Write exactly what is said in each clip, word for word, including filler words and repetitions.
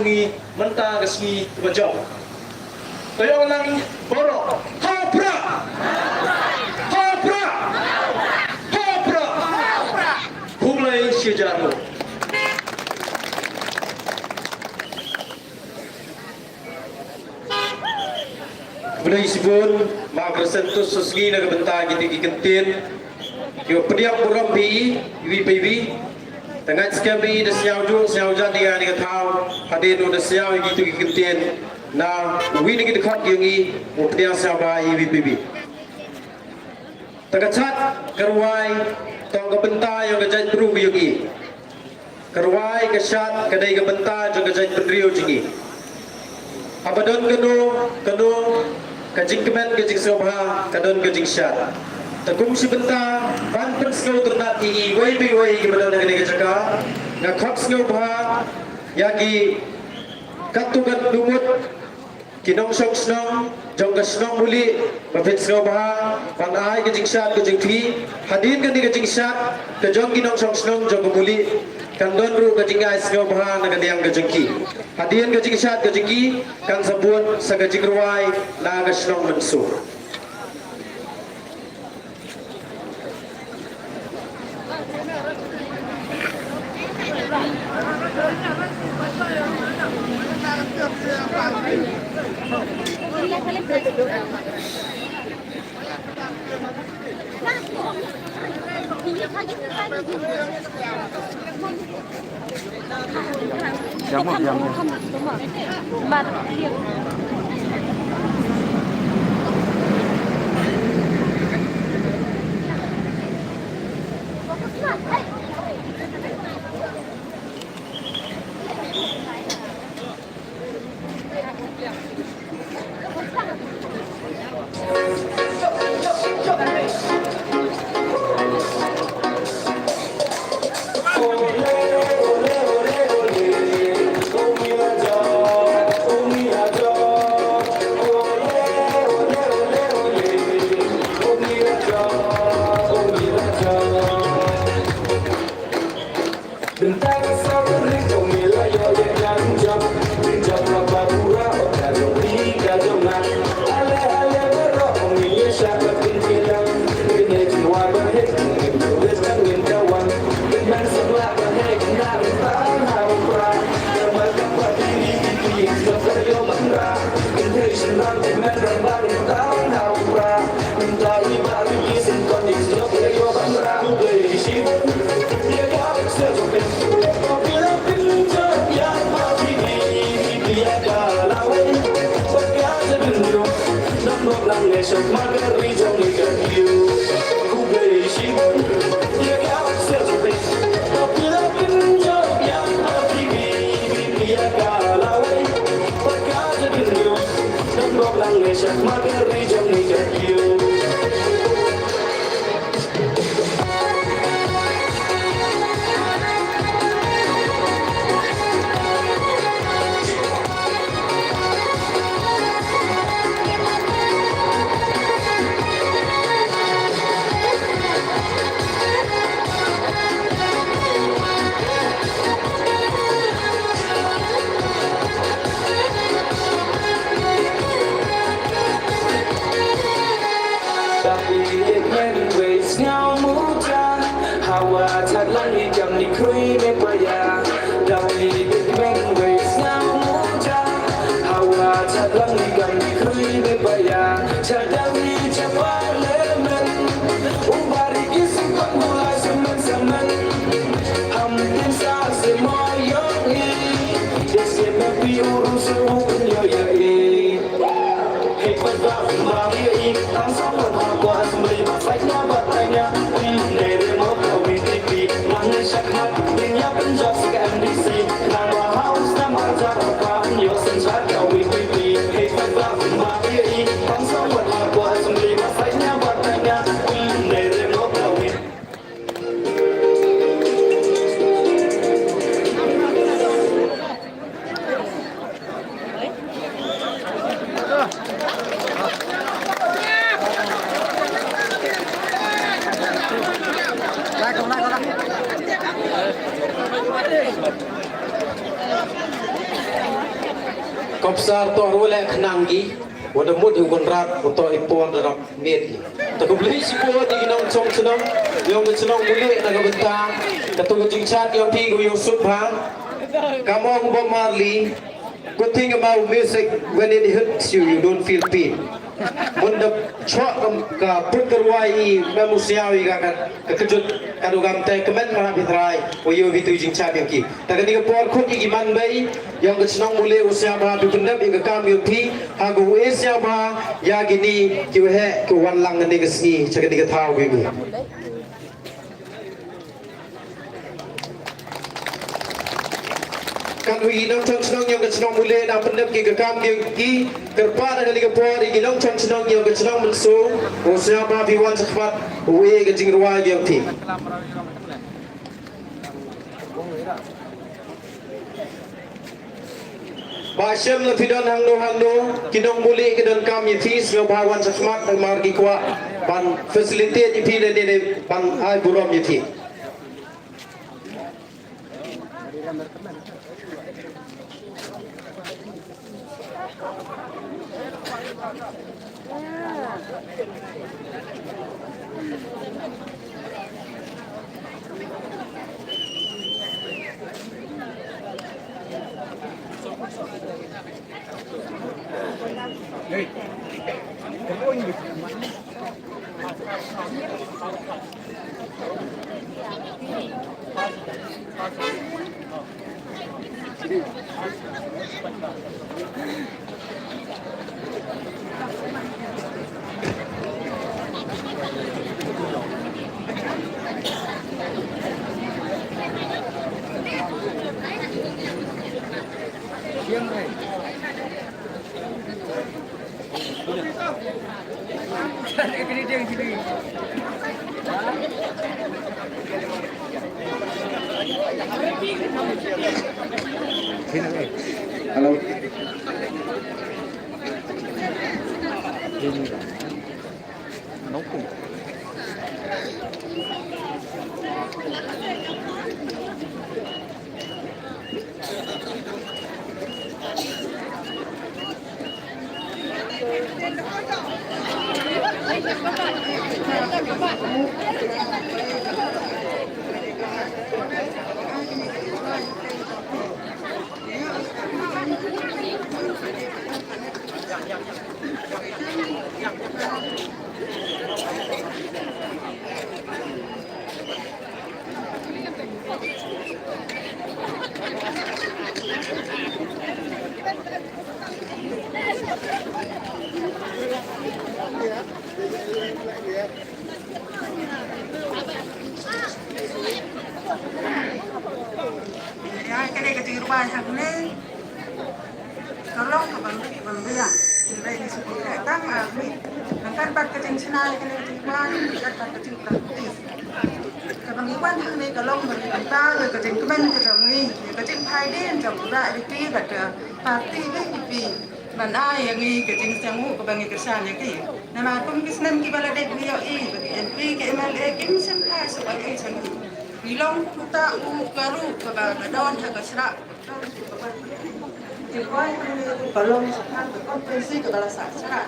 Mynta ka sngi kaba jong. To ïa lang baroh. Ha u Prah! Ha u Prah! Ha u Prah! Khublei shibun. Khublei shibun, ma ka sngewthuh sngi na ka bynta kito ki kyntien. Ïa pdiang burom bad iwei pa iwei. Tang ïa skhem bad da sngewthuh sngewjan ïa kane ka thaw. Hadien u da sngewthuh ïa kito ki kyntien na uwei na ki dkhot ïa ngi u pdiang sngewbha iwei pa iwei. Ta ka shad ka rwai tang ka bynta ïa ka jaitbynriew ïa ngi. Ka rwai ka shad ka dei ka bynta jong ka jaitbynriew jong ngi. Haba don kano kano ka jingkmen ka jingsngewbha ka don ka jingshad. Ta kum shi bynta ban pynsngewtynnat ïa ngi wei pa wei kiba don ha kane ka jaka, nga khot sngewbha ïa ki katto katne mut ki nongshong shnong jong ka shnong Mulieh, ba phin sngewbha ban ai ka jingshad ka jong phi. Hadien kane ka jingshad ka jong ki nongshong shnong jong ka Mulieh, kan don ruh ka jingai sngewbha na ka liang ka jong ki. Hadien ka jingshad ka jong ki kan sa bud sa ka jingrwai na ka shnong Mynso. Bynta ka saw ka ring ka ong ïa la ïoh ïa ka jam. Ring jam la ba pura ot ka jong phi ka jong nga. Ale ale baroh ong ïa sha ka pyntilang. Ngin ïa ji wa ba hek ngin ka wes ka ngin ka wan. Ngin man sa ba ba hek na ring tang ha u pra. Ka mar ka pa ti ri ti ti sa ka ïoh man ra. Ngin hei shin ram ngin man ram ba ring tang ha u pra. Hawa chat lang i kam ni khui ne paya. Dawi big men wei snau muja. Hawa chat lang i kam ni khui ne paya. Cha dawi cha parliament. Ubari ki simpan mulai semen semen. Ham tin sa se moyong i. Desi me pi uru se u yo ya i. Kopsar to ruh leh khnang ki, wat da mut u Konrad, u to i por da rap miet ki. Ta khublei shibun ïa ki nongchong chnong, ïa ki nongmulih na ka bynta kato ka jingchat ïa phi, u ïoh suk bha. Ka ong Bob Marley, good thing about music, when it hurts you, you don't feel pain. Bun da chok ka put ka ruai i mem u siaw i ka ka kjut ka du gam te kmen ma ha phi trai wa ïoh phi tu jingchat ïa ki. Ta kani ka por khut i ki man bei ïa ka chnong mule u siaw ba phi pyndep ïa ka kam ïa phi ha ka u e siaw ba ïa kini ki wa he ki wan lang kani ka sngi cha kani ka thaw ki. Kan wi nongchong chnong ïong ka chnong mule na pyndep ki ka kam ki ki kyrpad ha kani ka por ïa ki nongchong chnong ïong ka chnong Mynso u sngap ba phi wan shakhmat u e ka jingrwai ïong phi. Ba shem la phi don hangno hangno ki nongmulih ki donkam ïa phi sngewbha wan shakhmat namar ki kwah ban facilitate ïa phi lane ban ai burom ïa phi. Hello. Ïa kane ka jingrwai hangne ka long kaba ngi ban biang. Hynrei ngi shu pynkhih tang ar miet. Nangta bad ka jingshna ïa kane ka jingrwai, bad ka jingpractice. Kaba ngi wan hangne ka long ba ngi bynta ïa ka jingkmen ka jong ngi, ïa ka jingphaidien jong u Bah Ricky bad ka party V P P. Ban ai ïa ngi ka jingsngewnguh kaba ngi kyrshan ïa ki. Namar kum ki snem kiba la dep ngi ïohi ba ki M P ki M L A kim shym phai shuh ïa ngi. Ngi long kumta u ka ruh kaba la don ha ka shrah. Ki kwai ka long shaphang ka constituency kaba la sah shrah.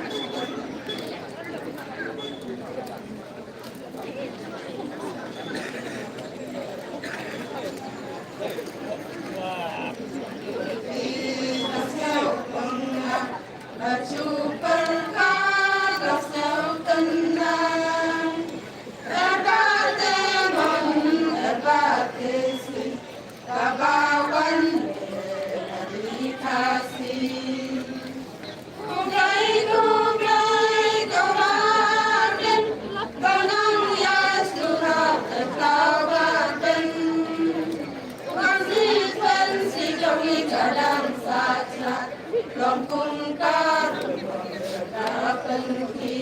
Khublei, khublei, ko Martin, ko nang ïa sngewthuh, ka thaw Martin. Constituency jong ngi ka dang sah sah, long kum ka ruh ka pynki.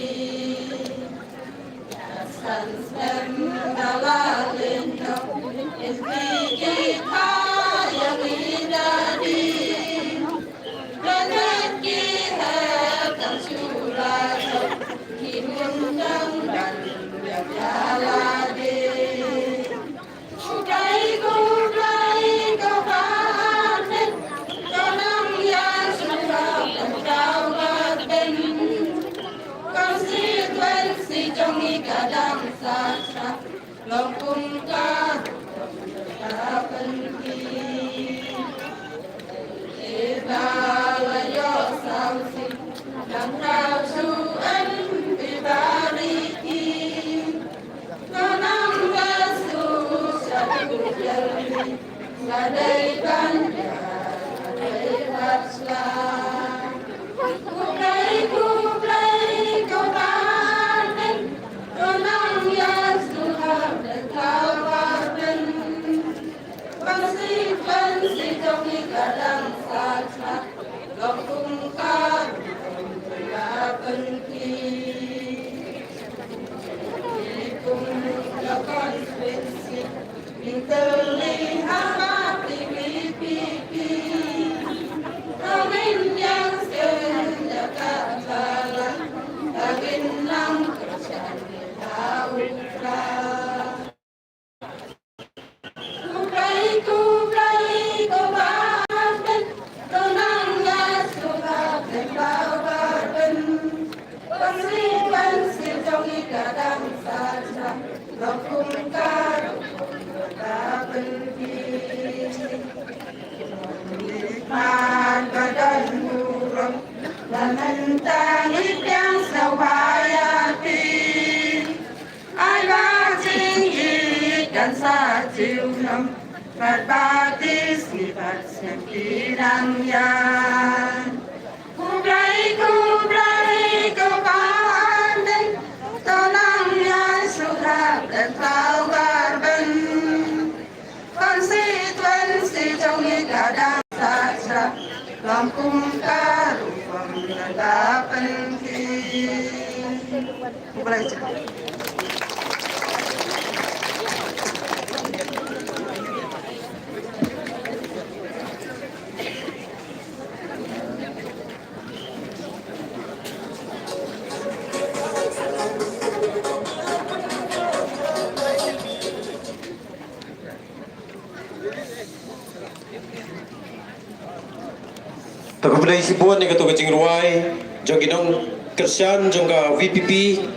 To khublei shibun ïa kato ka jingrwai jong ki nongkyrshan jong ka V P P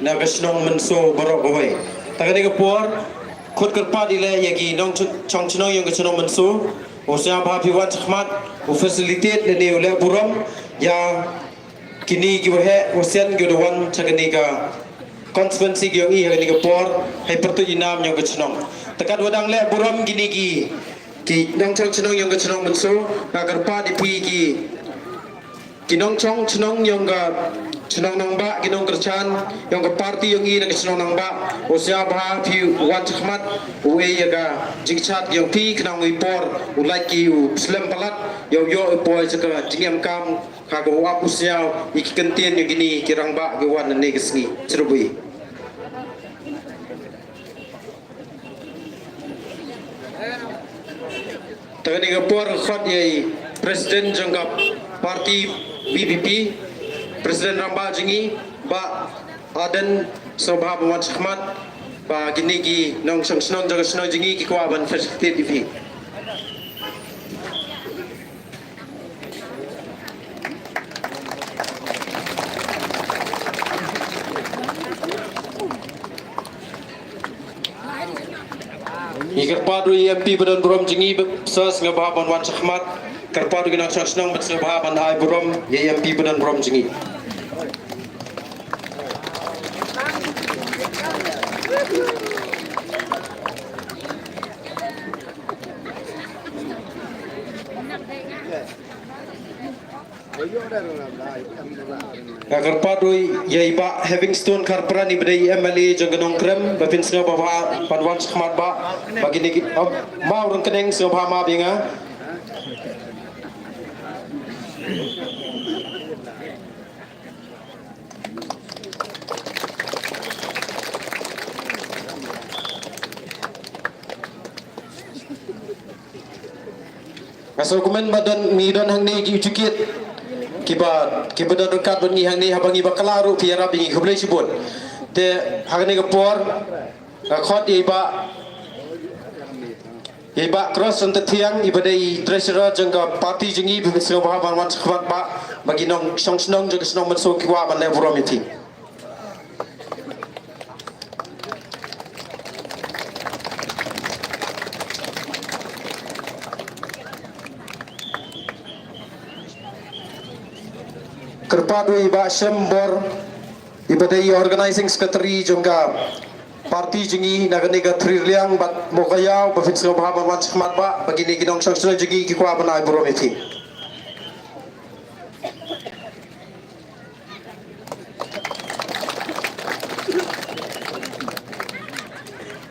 na ka shnong Mynso baroh kawei. Ta kane ka por khot kyrpad ïa ki nongshong shnong ïong ka shnong Mynso, u sngewbha phi wan shakhmat u facilitate lane u leh burom ïa kine ki waheh wasien ki da wan sha kane ka constituency ki ïong i ha kane ka por, hei pyrtuid i nam ïong ka shnong. Te katwa dang leh burom kine ki, ki nongshong shnong ïong ka shnong Mynso, nga kyrpad ïa phi ki, ki nongshong shnong ïong ka shnong Nangbah, ki nongkyrshan ïong ka party ïong i na ka shnong Nangbah, u sngewbha phi wan shakhmat, u ai ïa ka jingshad ïong phi khnang u i por u lait ki u slem palat ïa u ïoh i por sha ka jingem kam. Ka ka wap u sñiaw i ki kyntien ïa kini ki rangbah ki wan ne ka sngi. Chrubi. Ta kani ka por khot ïa i president jong ka party V P P, president rangbah jong ngi, Bah Aden, sngewbha ban wan shakhmat, ba kini ki nongshong shnong jong ka shnong jong ngi ki kwah ban felicitate ïa phi. Ngi kyrpad ruh ïa i M P ba don burom jong ngi, sngewbha ban wan shakhmat. Kyrpad ruh ki nongshong shnong ban sngewbha ban ai burom ïa i M P ba don burom jong ngi. Nga kyrpad ruh ïa i Bah Havingstone Kharpran, i ba dei M L A jong ka Nongkrem, ba phin sngewbha ban wan shakhmat, Bah, ba kini ki, oh, Mawryngkneng sngewbha map ïa nga. Nga sngewkmen ba don, ngi don hangne ki u jukit kiba, kiba don ryngkat bad ngi hangne, haba ngi bakla ruh phi ïarap ïa ngi, khublei shibun. Te ha kane ka por nga khot ïa i Bah, ïa i Bah Cross Santathiang, i ba dei treasurer jong ka party jong ngi, ba phin sngewbha ban wan shakhmat, Bah, ba ki nongshong shnong jong ka shnong Mynso ki kwah ban leh burom ïa phi. Kyrpad u i Bah Shembor, i ba dei i Organizing Secretary jong ka party jong ngi na kane ka Three Liang bad Mowkaiaw, ba phin sngewbha ban wan shakhmat Bah, ba kine ki nongshong shnong jong ngi ki kwah ban ai burom ïa phi.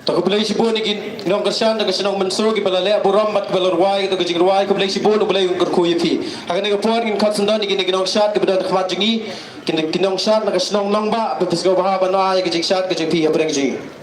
To khublei shibun ïa ki nongkyrshan na ka shnong Mynso kiba la leh burom bad kiba la rwai, to ka jingrwai, khublei shibun, U Blei un kyrkhu ïa phi. Ha kane ka por ngin khot sngewdon ïa kine ki nongshad kiba don ha khmat jong ngi, kine ki nongshad na ka shnong Nongbah, ba phi sngewbha ban ai ïa ka jingshad ka jong phi ha pdeng jong ngi.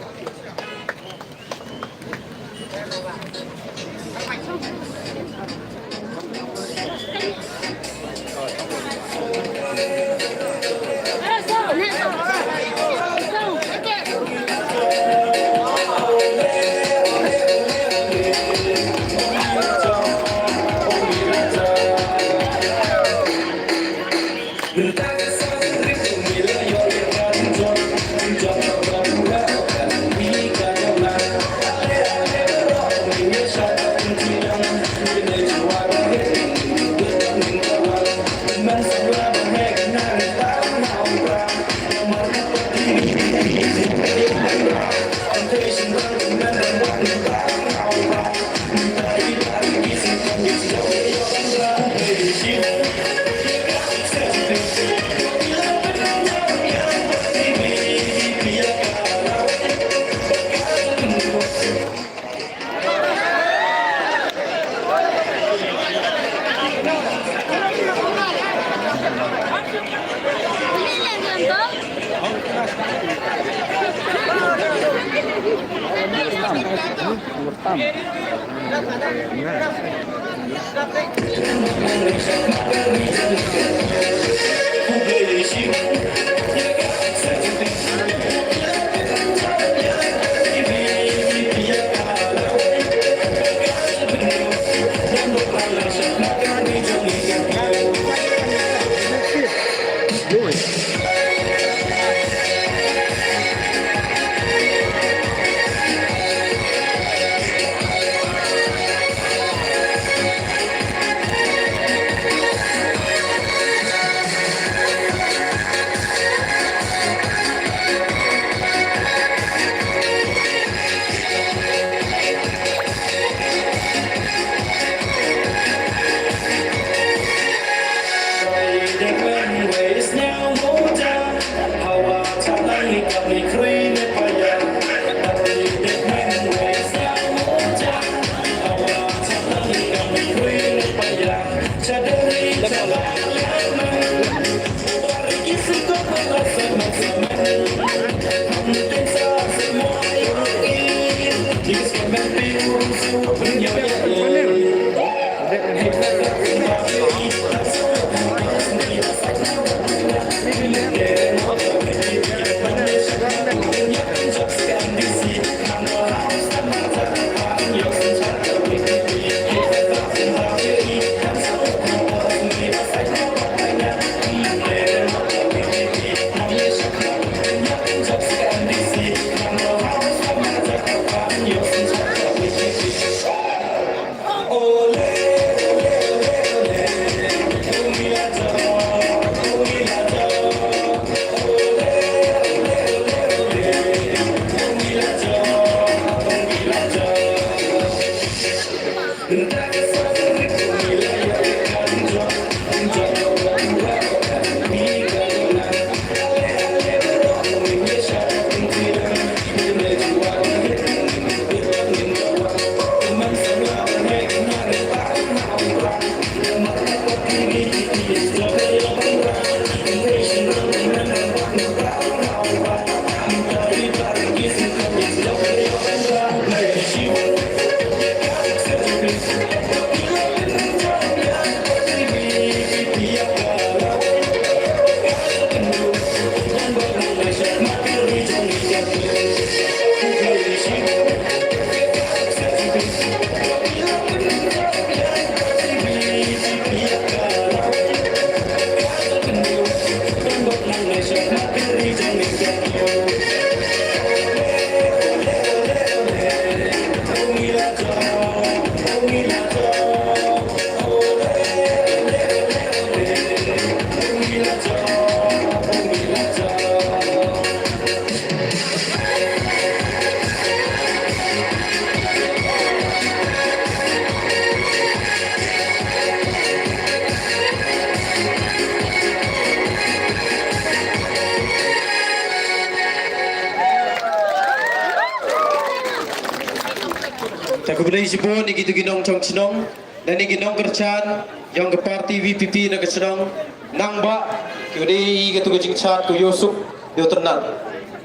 Khublei shibun ïa kito ki nongchong chnong, na ne ki nongkyrchan yong ka party VPP na ka chnong, nang ba ki u dei ïa kito ka jingchat ko yosuk yo ternat.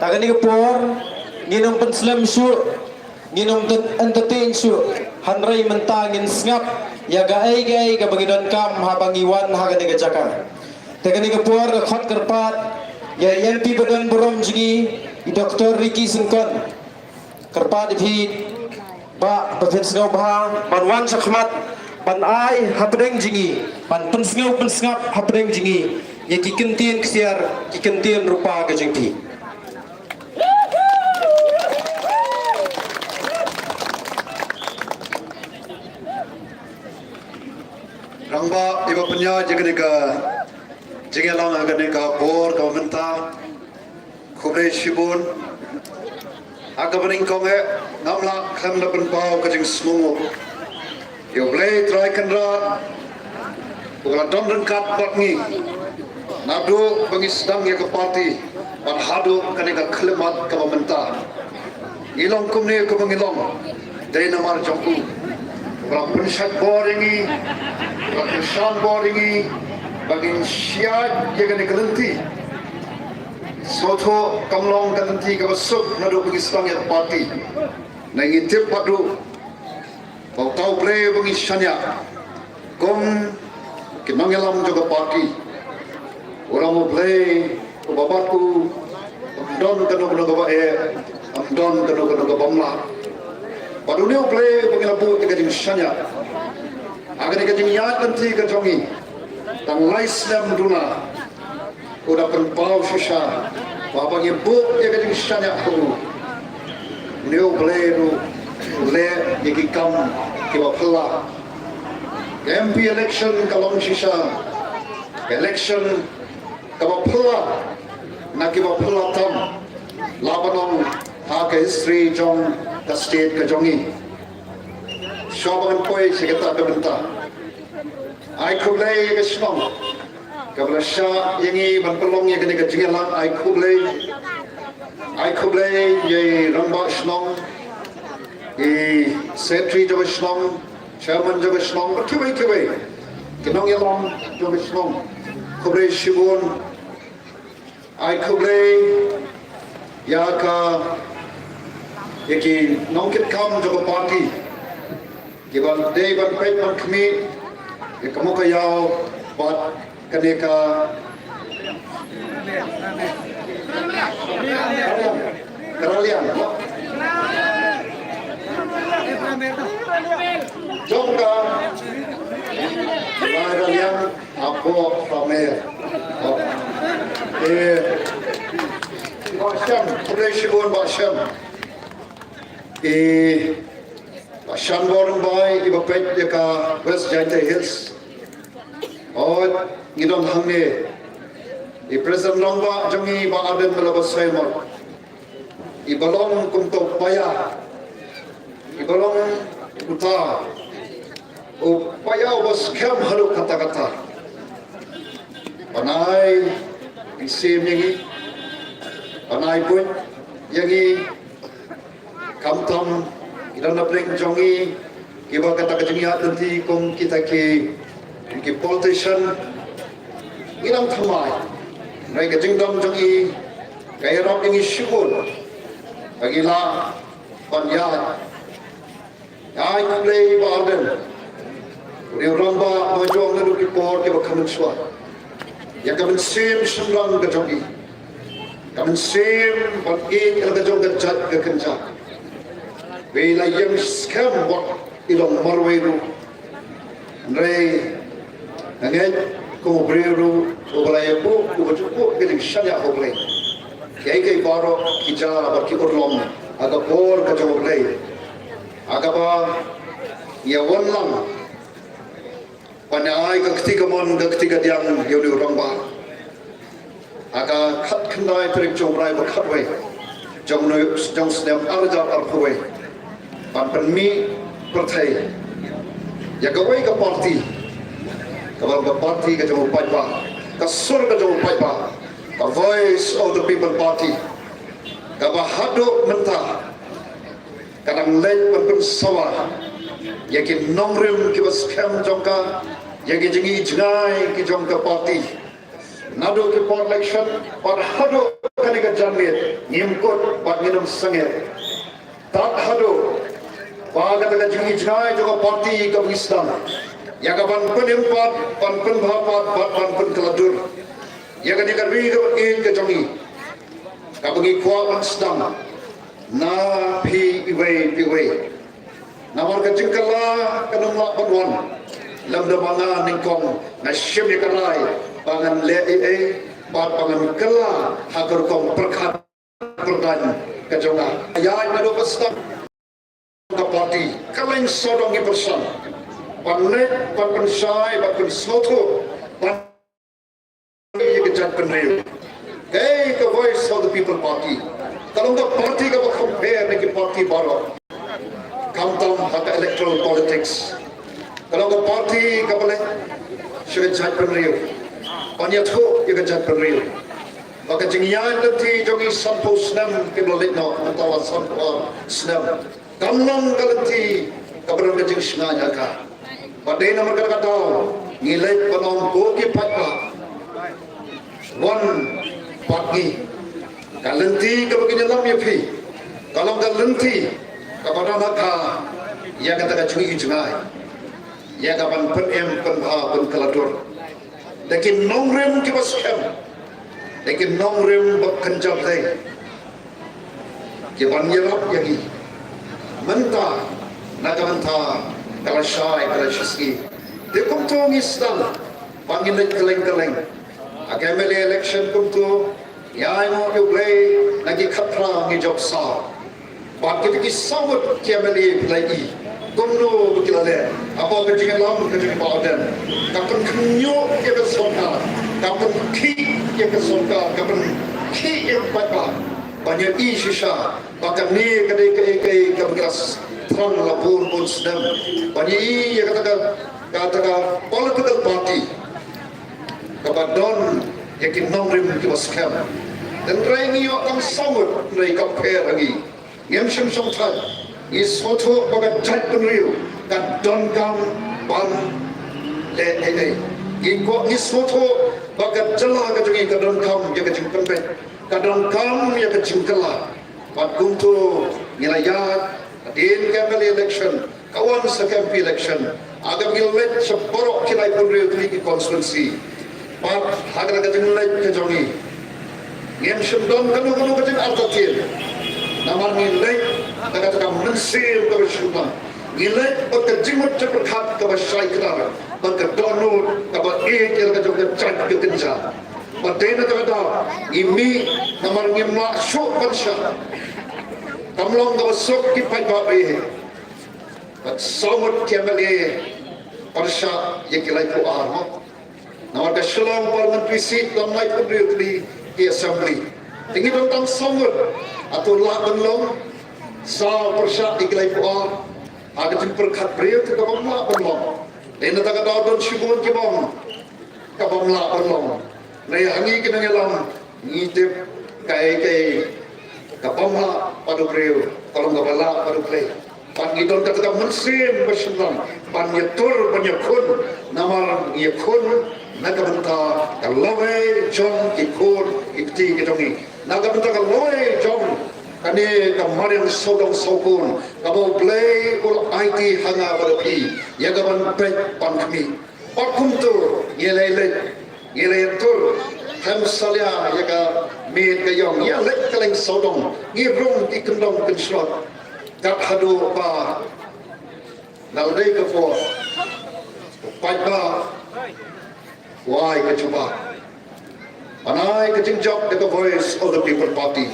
Ta kane ka por ngin ong pynslem shu, ngin ong entertain shu, hanrei mynta ngin sngap ïa ka ei ka ei ka ba ngi donkam ha ba ngi wan ha kane ka jaka. Ta kane ka por ka khot kyrpad ïa MP ba don burom jngi, i Dr Ricky Syngkon. Kyrpad ïa phi ba, ba phin sngewbha ban wan shakhmat ban ai hapdeng jngi, ban pynsngew pynsngap hapdeng jngi ïa ki kyntien ksiar, ki kyntien rupa ka jong phi. Rangbah, iba pynïaid ïa kane ka jingïalang ha kane ka por kaba mynta. Khublei shibun. Ha kaba nyngkong eh, ngam lah khlem da pynpaw ka jingsngewnguh ïa U Blei Trai Kynrad, uba la don ryngkat bad ngi naduh ba ngi sdang ïa ka party bad haduh kane ka khyllipmat kaba mynta. Ngi long kumne kumba ngi long dei namar jong u. Ba la pynshait bor ïa ngi, ba la kyrshan bor ïa ngi ba ngin shait ïa kane ka lynti. Sngewthuh kam long ka lynti kaba suk naduh ba ngi sdang ïa ka party. Ngi tip pat ruh ba uta U Blei uba ngi shaniah kum ki nongïalam jong ka party, u long U Blei uba bad u, ym don kano kano kaba eh, ym don kano kano kaba ym lah. Bad une U Blei uba ngi la buh ïa ka jingshaniah ha kane ka jingïaid lynti ka jong ngi tang lai snem duna, u da pynpaw shisha ba haba ngi buh ïa ka jingshaniah ha u, une U Blei ruh u leh ïa ki kam kiba phylla. Ka MP election ka long shisha ka election kaba phylla na kiba phylla tam la ban long ha ka history jong ka state ka jong ngi. Shuwa ba ngan poi sha kata ka bynta, ai khublei ïa ka shnong kaba la shah ïa ngi ban pynlong ïa kane ka jingïalang. Ai khublei, ai khublei ïa i rangbah shnong, i secretary jong ka shnong, chairman jong ka shnong bad kiwei kiwei ki nongïalam jong ka shnong. Khublei shibun. Ai khublei ïa ka, ïa ki nongkitkam jong ka party kiba dei ban peit ban khmih ïa ka mut ka ïaw bad kane ka, ka raliang, ka raliang jong ka, ka raliang. Hapoh Samer. Eh, Bah Shem, khublei shibun Bah Shem. Eh, Bah Shem Borum Bai, iba peit ïa ka West Jaintia Hills. Oh, ngi don hangne. I President Rangbah jong ngi Bah Ardent Miller Basaiawmoit, iba long kum uto u paia, iba long uta u paia uba skhem haduh katta katta ban ai mynsiem ïa ngi, ban ai buit ïa ngi. Khamtam ki don napdeng jong ngi kiba kata ka jingïaid lynti kum kita ki, ki politician, ngi dang thymmai. Hynrei ka jingdon jong ngi ka ïarap ïa ngi shibun ba ngi lah ban ïaid. Ai khublei Bah Ardent, u dei u rangbah ba jong naduh ki por kiba kham mynshuwa, ïa ka mynsiem shynrang ka jong ngi, ka mynsiem ban ïeit ïa la ka jong ka jait ka kynja. Ba i la ïeng skhem wat i long marwei ruh. Hynrei nga ngeit kum u briew ruh uba la ïabuh, uba ju buh ka jingshaniah ha U Blei, kiei kiei baroh ki jia bad ki urlong ha ka bor ka jong U Blei. Ha kaba ngi ïa wan lang ban ai ka kti kamon ka kti kadiang ïa u rangbah ha ka khatkhyndai tarik jong u bnai ba khatwei jong u, jong u snem ar hajar arphew wei, ban pynmih pyrthei ïa kawei ka party kaba long ka party ka jong u paidbah, ka sur ka jong u paidbah, ka Voice of the People Party, kaba haduh mynta Ka dang leit ban pynsawa ïa ki nongrim kiba skhem jong ka, ïa ki jingi jngai ki jong ka party. Naduh ki por election bad haduh kane ka janmiet, ngim kut bad ngim sangeh. Tad haduh ba kata ka jingi jngai jong ka party ka ngi sdang ïa ka ban pynim pat, ban pynbha pat bad ban pynkylla dur ïa kane ka ri kaba ïeit ka jong ngi, kaba ngi kwah ban sdang na phi iwei pa iwei. Namar ka jingkylla kan ym lah ban wan lymda ma nga nyngkong nga shim ïa ka rai ba ngan leh ei ei bad ba ngan kylla ha ka rukom pyrkhat pyrdain ka jong nga. Ïa naduh ba sdang ka party, ka leng sawdong ngi pyrshang ban leit ban pynshai ban pynsngewthuh ban ïa ka jaitbynriew. Kaei ka Voice of the People Party? Ka long ka party kaba compare na ki party baroh, khamtam ha ka electoral politics. Ka long ka party kaba leit sha ka jaitbynriew ban ïathuh ïa ka jaitbynriew ba ka jingïaid lynti jong ngi sanphew snem kiba la leit noh, mynta la sanphew snem, kam long ka lynti kaba don ka jingshngaiñ ha ka. Bad dei namar kata ka daw ngi leit ban ong ko ki paidbah, wan bad ngi. Ka lynti kaba ngin ïalam ïa phi ka long ka lynti kaba don ha ka ïa kata ka jingi jngai, ïa ka ban pynim pynbha pynkylla dur da ki nongrim kiba skhem, da ki nongrim ba kynja dei, ki ban ïarap ïa ngi mynta na ka bynta ka lashai ka lashisngi. Te kumto ngi sdang ba ngin leit kylleng kylleng ha ka M L A election kumto. Ïa ngi ong ïa U Blei na ki khatphra ngi jop saw. Bad kita ki saw ngut ki M L A phi la i kumno ba ki la leh hapoh ka jingïalam ka jong Bah Ardent. Ka pynkhynñiuh ïa ka sorkar, ka pynkhih ïa ka sorkar, ka pynkhih ïa ka paidbah. Ban ïa i shisha ba kane ka dei kaei kaei kaba ngi la thrang la bun bun snem. Ban ïa i ïa kata ka, kata ka political party kaba don ïa ki nongrim kiba skhem. Hynrei ngi ïoh tang saw ngut, hynrei kam pher ha ngi. Ngim shym shong thait. Ngi sngewthuh ba ka jaitbynriew ka donkam ban leh ei ei. Ngi kwah, ngi sngewthuh ba ka jylla ka jong ngi ka donkam ïa ka jingpynbeit, ka donkam ïa ka jingkylla. Bad kumto ngi la ïaid hadien ka M L A election, ka wan sa ka M P election, ha kaba ngi leit sha baroh ki laiphew hynriew tylli ki constituency. Bad ha kata ka jingleit ka jong ngi, ngim shym don kano kano ka jingartatien. Namar ngi leit da kata ka mynsiem kaba shynrang. Ngi leit bad ka jingmut jingpyrkhat kaba shai kdar, bad ka dohnud kaba ïeit ïa la ka jong ka jait ka kynja. Bad dei na kata ka daw ngi mih namar ngim lah shuh ban shah. Kam long kaba suk ki paidbah ba ïeit. Bad saw ngut ki M L A pyrshah ïa ki laiphew ar mo. Namar ka Shillong Parliamentary Seat don laiphew hynriew tylli ki assembly. Te ngi don tang saw ngut. Hato lah ban long saw pyrshah ïa ki laiphew ar? Ha ka jingpyrkhat briew te ka bym lah ban long. Dei na kata ka daw don shibun ki bym, ka bym lah ban long. Hynrei ha ngi ki nongïalam ngi tip kaei kaei ka bym lah bad u briew ka long kaba lah bad U Blei. Bad ngi don kata ka mynsiem ba shynrang ban ïatur ban ïakhun. Namar ngi ïakhun na ka bynta ka lawei jong ki khun ki kti ki jong ngi, na ka bynta ka lawei jong kane ka mariang sawdong sawkun kaba U Blei u la aiti ha nga bad ha phi ïa ka ban peit ban khmih. Bad kumto ngi la leit, ngi la ïatur, khlem salia ïa ka miet ka ïong, ïa leit kylleng sawdong, ngi rung ki kyndong kynshlur. Kat haduh ba la dei ka por u paidbah u ai ka jubab. Ban ai ka jingjop da ka Voice of the People Party.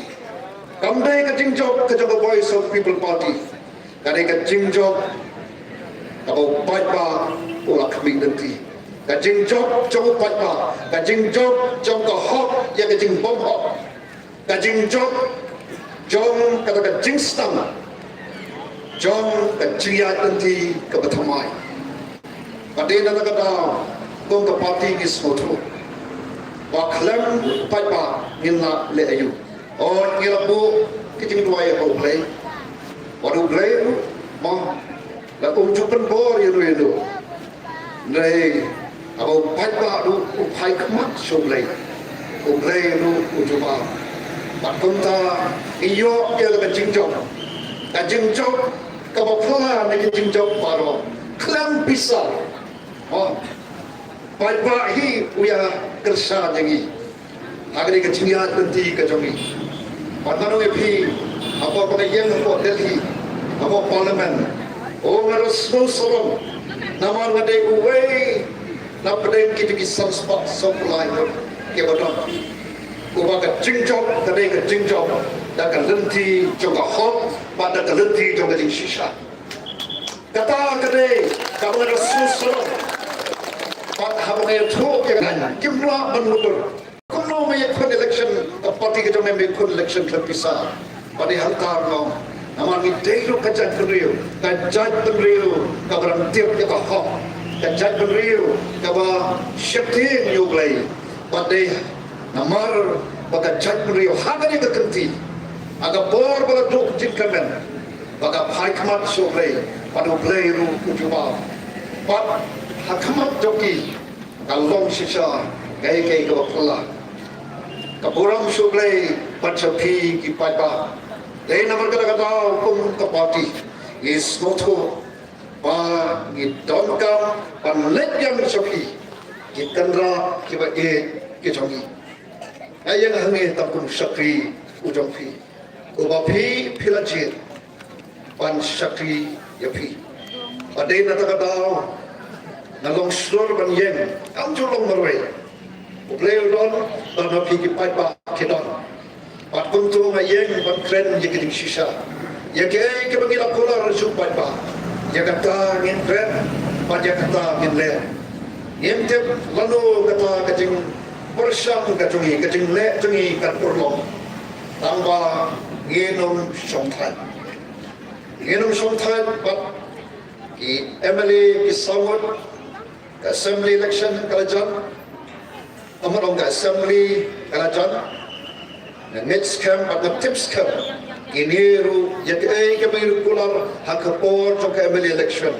Kam dei ka jingjop ka jong ka Voice of the People Party. Ka dei ka jingjop kaba u paidbah u la khmih lynti. Ka jingjop jong u paidbah, ka jingjop jong ka hok ïa ka jingbymhok. Ka jingjop jong kata ka jingsdang jong ka jingïaid lynti kaba thymmai. Bad dei na kata ka daw kum ka party ngi sngewthuh ba khlem paidbah ngin lah leh aïu. Hooid, ngi la buh ki jingduwai ha U Blei. Bad U Blei ruh, mo, la um ju pynbor ïa ruh ïa ruh. Hynrei haba u paidbah ruh u phai khmat sha U Blei, U Blei ruh u jubab. Bad kumta ngi ïoh ïa la ka jingjop, ka jingjop kaba phylla na ki jingjop baroh, khlem pisa. Mo, paidbah hi u ïa kyrshan ïa ngi ha kane ka jingïaid lynti ka jong ngi. Bad nga ong ïa phi, ha por ba nga ïeng hapoh Delhi, hapoh Parliament, o, nga da sngewsarong namar nga dei uwei na pdeng kito ki san spah sawphew lai ngut kiba don, uba ka jingjop ka dei ka jingjop da ka lynti jong ka hok bad da ka lynti jong ka jingshisha. Kata ka dei kaba nga da sngewsarong. Bad haba nga ïathuh ïa ka, kim lah ban mutdur. Kumno me ïakhun election, ka party ka jong me me ïakhun election khlem pisa? Bad dei hangta nga ong, namar ngi dei ruh ka jaitbynriew, ka jaitbynriew kaba dang tip ïa ka hok, ka jaitbynriew kaba sheptieng ïa U Blei. Bad dei namar ba ka jaitbynriew ha kane ka kynti, ha ka por ba la duh jingkyrmen, ba ka phai khmat sha U Blei, bad U Blei ruh u jubab. Bad ha khmat jong ki ka long shisha kaei kaei kaba phylla. Ka burom sha U Blei bad sha phi ki paidbah. Dei namar kata ka daw kum ka party ngi sngewthuh ba ngi donkam ban leit biang sha phi ki kynrad kiba ïeit ki jong ngi. Nga ïeng hangne tang kum u shakri u jong phi, uba phi phi la jied ban shakri ïa phi. Bad dei na kata ka daw nga long shlur ban ïeng, kam ju long marwei. U Blei u don, don ha phi ki paidbah ki don. Bad kumta nga ïeng ban kren ïa ka jingshisha, ïa kaei kaba ngi la kular sha u paidbah. Ïa kata ngin kren bad ïa kata ngin leh. Ngim tip lano kata ka jingpyrshang ka jong ngi, ka jingleh jong ngi kan urlong. Tangba ngin ym shongthait. Ngin ym shongthait bad ki M L A ki saw ngut. Ka assembly election ka la jan. Ym ong ka assembly ka la jan. Nga ngeit skhem bad nga tip skhem, kine ruh ïa kaei kaba ngi la kular ha ka por jong ka M L A election,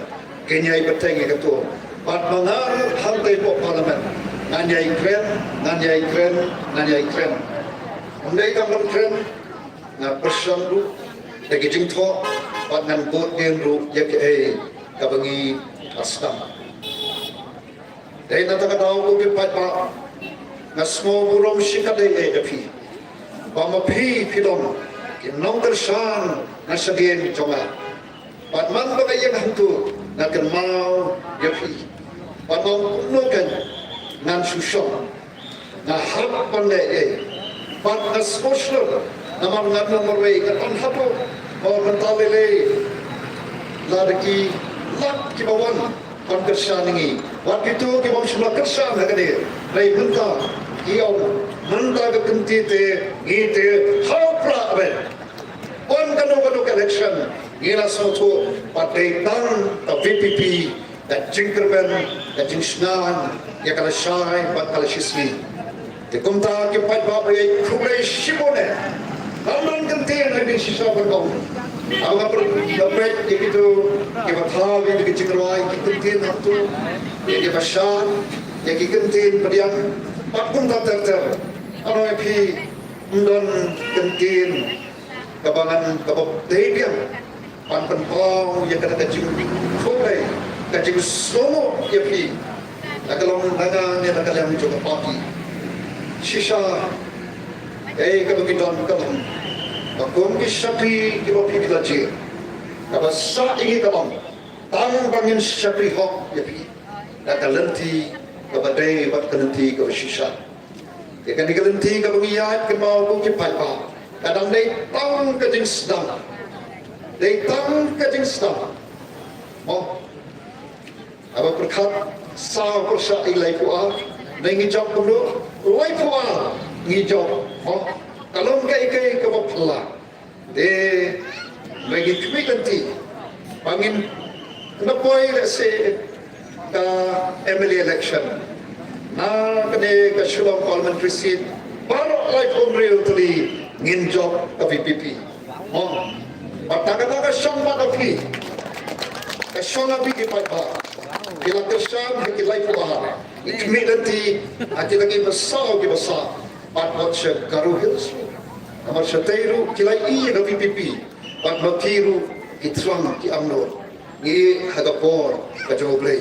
kin ïai bteng ïa kato. Bad ma nga ruh hangtei hapoh Parliament ngan ïai kren, ngan ïai kren, ngan ïai kren. Ym dei tang ban kren, nga pyrshang ruh da ki jingthoh bad ngan bud dien ruh ïa kaei kaba ngi la sdang. Dei na kata ka daw ko ki paidbah, nga sngew burom shikatdei ïa phi ba ma phi phi long ki nongkyrshan na shadien jong nga. Bad man ba nga ïeng hangto nga kynmaw ïa phi. Bad nga ong kumno kein ngan shu shong, nga hap ban leh ei. Bad nga sngewshlur namar ngan ym marwei, nga don hapoh. Bad mynta lei lei lada ki lap kiba wan ban kyrshan ïa ngi, wat kito ki bym shym la kyrshan ha kane. Hynrei mynta ki ong mynta ka kynti te ngi te ha u Prah beit. Wan kano kano ka election ngi la sngewthuh ba dei tang ka V P P ka jingkyrmen, ka jingshngaiñ ïa ka lashai bad ka lashisngi. Te kumta ki paidbah, ba ïa khublei shibun eh. Lam don kyntien ha kane shisha ban ong. Haba nga peit ïa kito kiba thaw ïa ki jingrwai, ki kyntien hangto, ïa kiba shad, ïa ki kyntien pdiang, bad kumta ter ter. Ano ïa phi, ym don kyntien kaba ngan, kaba dei biang ban pynpaw ïa kata ka jingkhublei, ka jingsngewnguh ïa phi, na ka long na nga ne na ka liang jong ka party. Shisha kaei kaba ngi don ka long ba kum ki shakri kiba phi la jied, kaba sah ïa ngi ka long tang ba ngin shakri hok ïa phi da ka lynti kaba dei bad ka lynti kaba shisha. Ïa kane ka lynti kaba ngi ïaid kynmaw ko ki paidbah, ka dang dei tang ka jingsdang. Dei tang ka jingsdang. Mo, haba pyrkhat saw pyrshah ïa laiphew ar, ne ngi jop kumno? Laiphew ar ngi jop. Mo, ka long kaei kaei kaba phylla. Te ba ngi khmih lynti ba ngin, na poi lehse ka M L A election, na kane ka Shillong parliamentary seat, baroh laiphew hynriew tylli ngin jop ka V P P. Mo, Bad tang kata ka shong bad phi, ka shong ha phi ki paidbah. Phi la kyrshan ha ki laiphew ar. Ngi khmih lynti ha kita ki basa ki basa. Bad wat sha Garo Hills ruh, namar shatei ruh ki la ïohi ïa ka V P P. Bad ma phi ruh ki thrang ki amnor. Ngi ha ka por ka jong U Blei.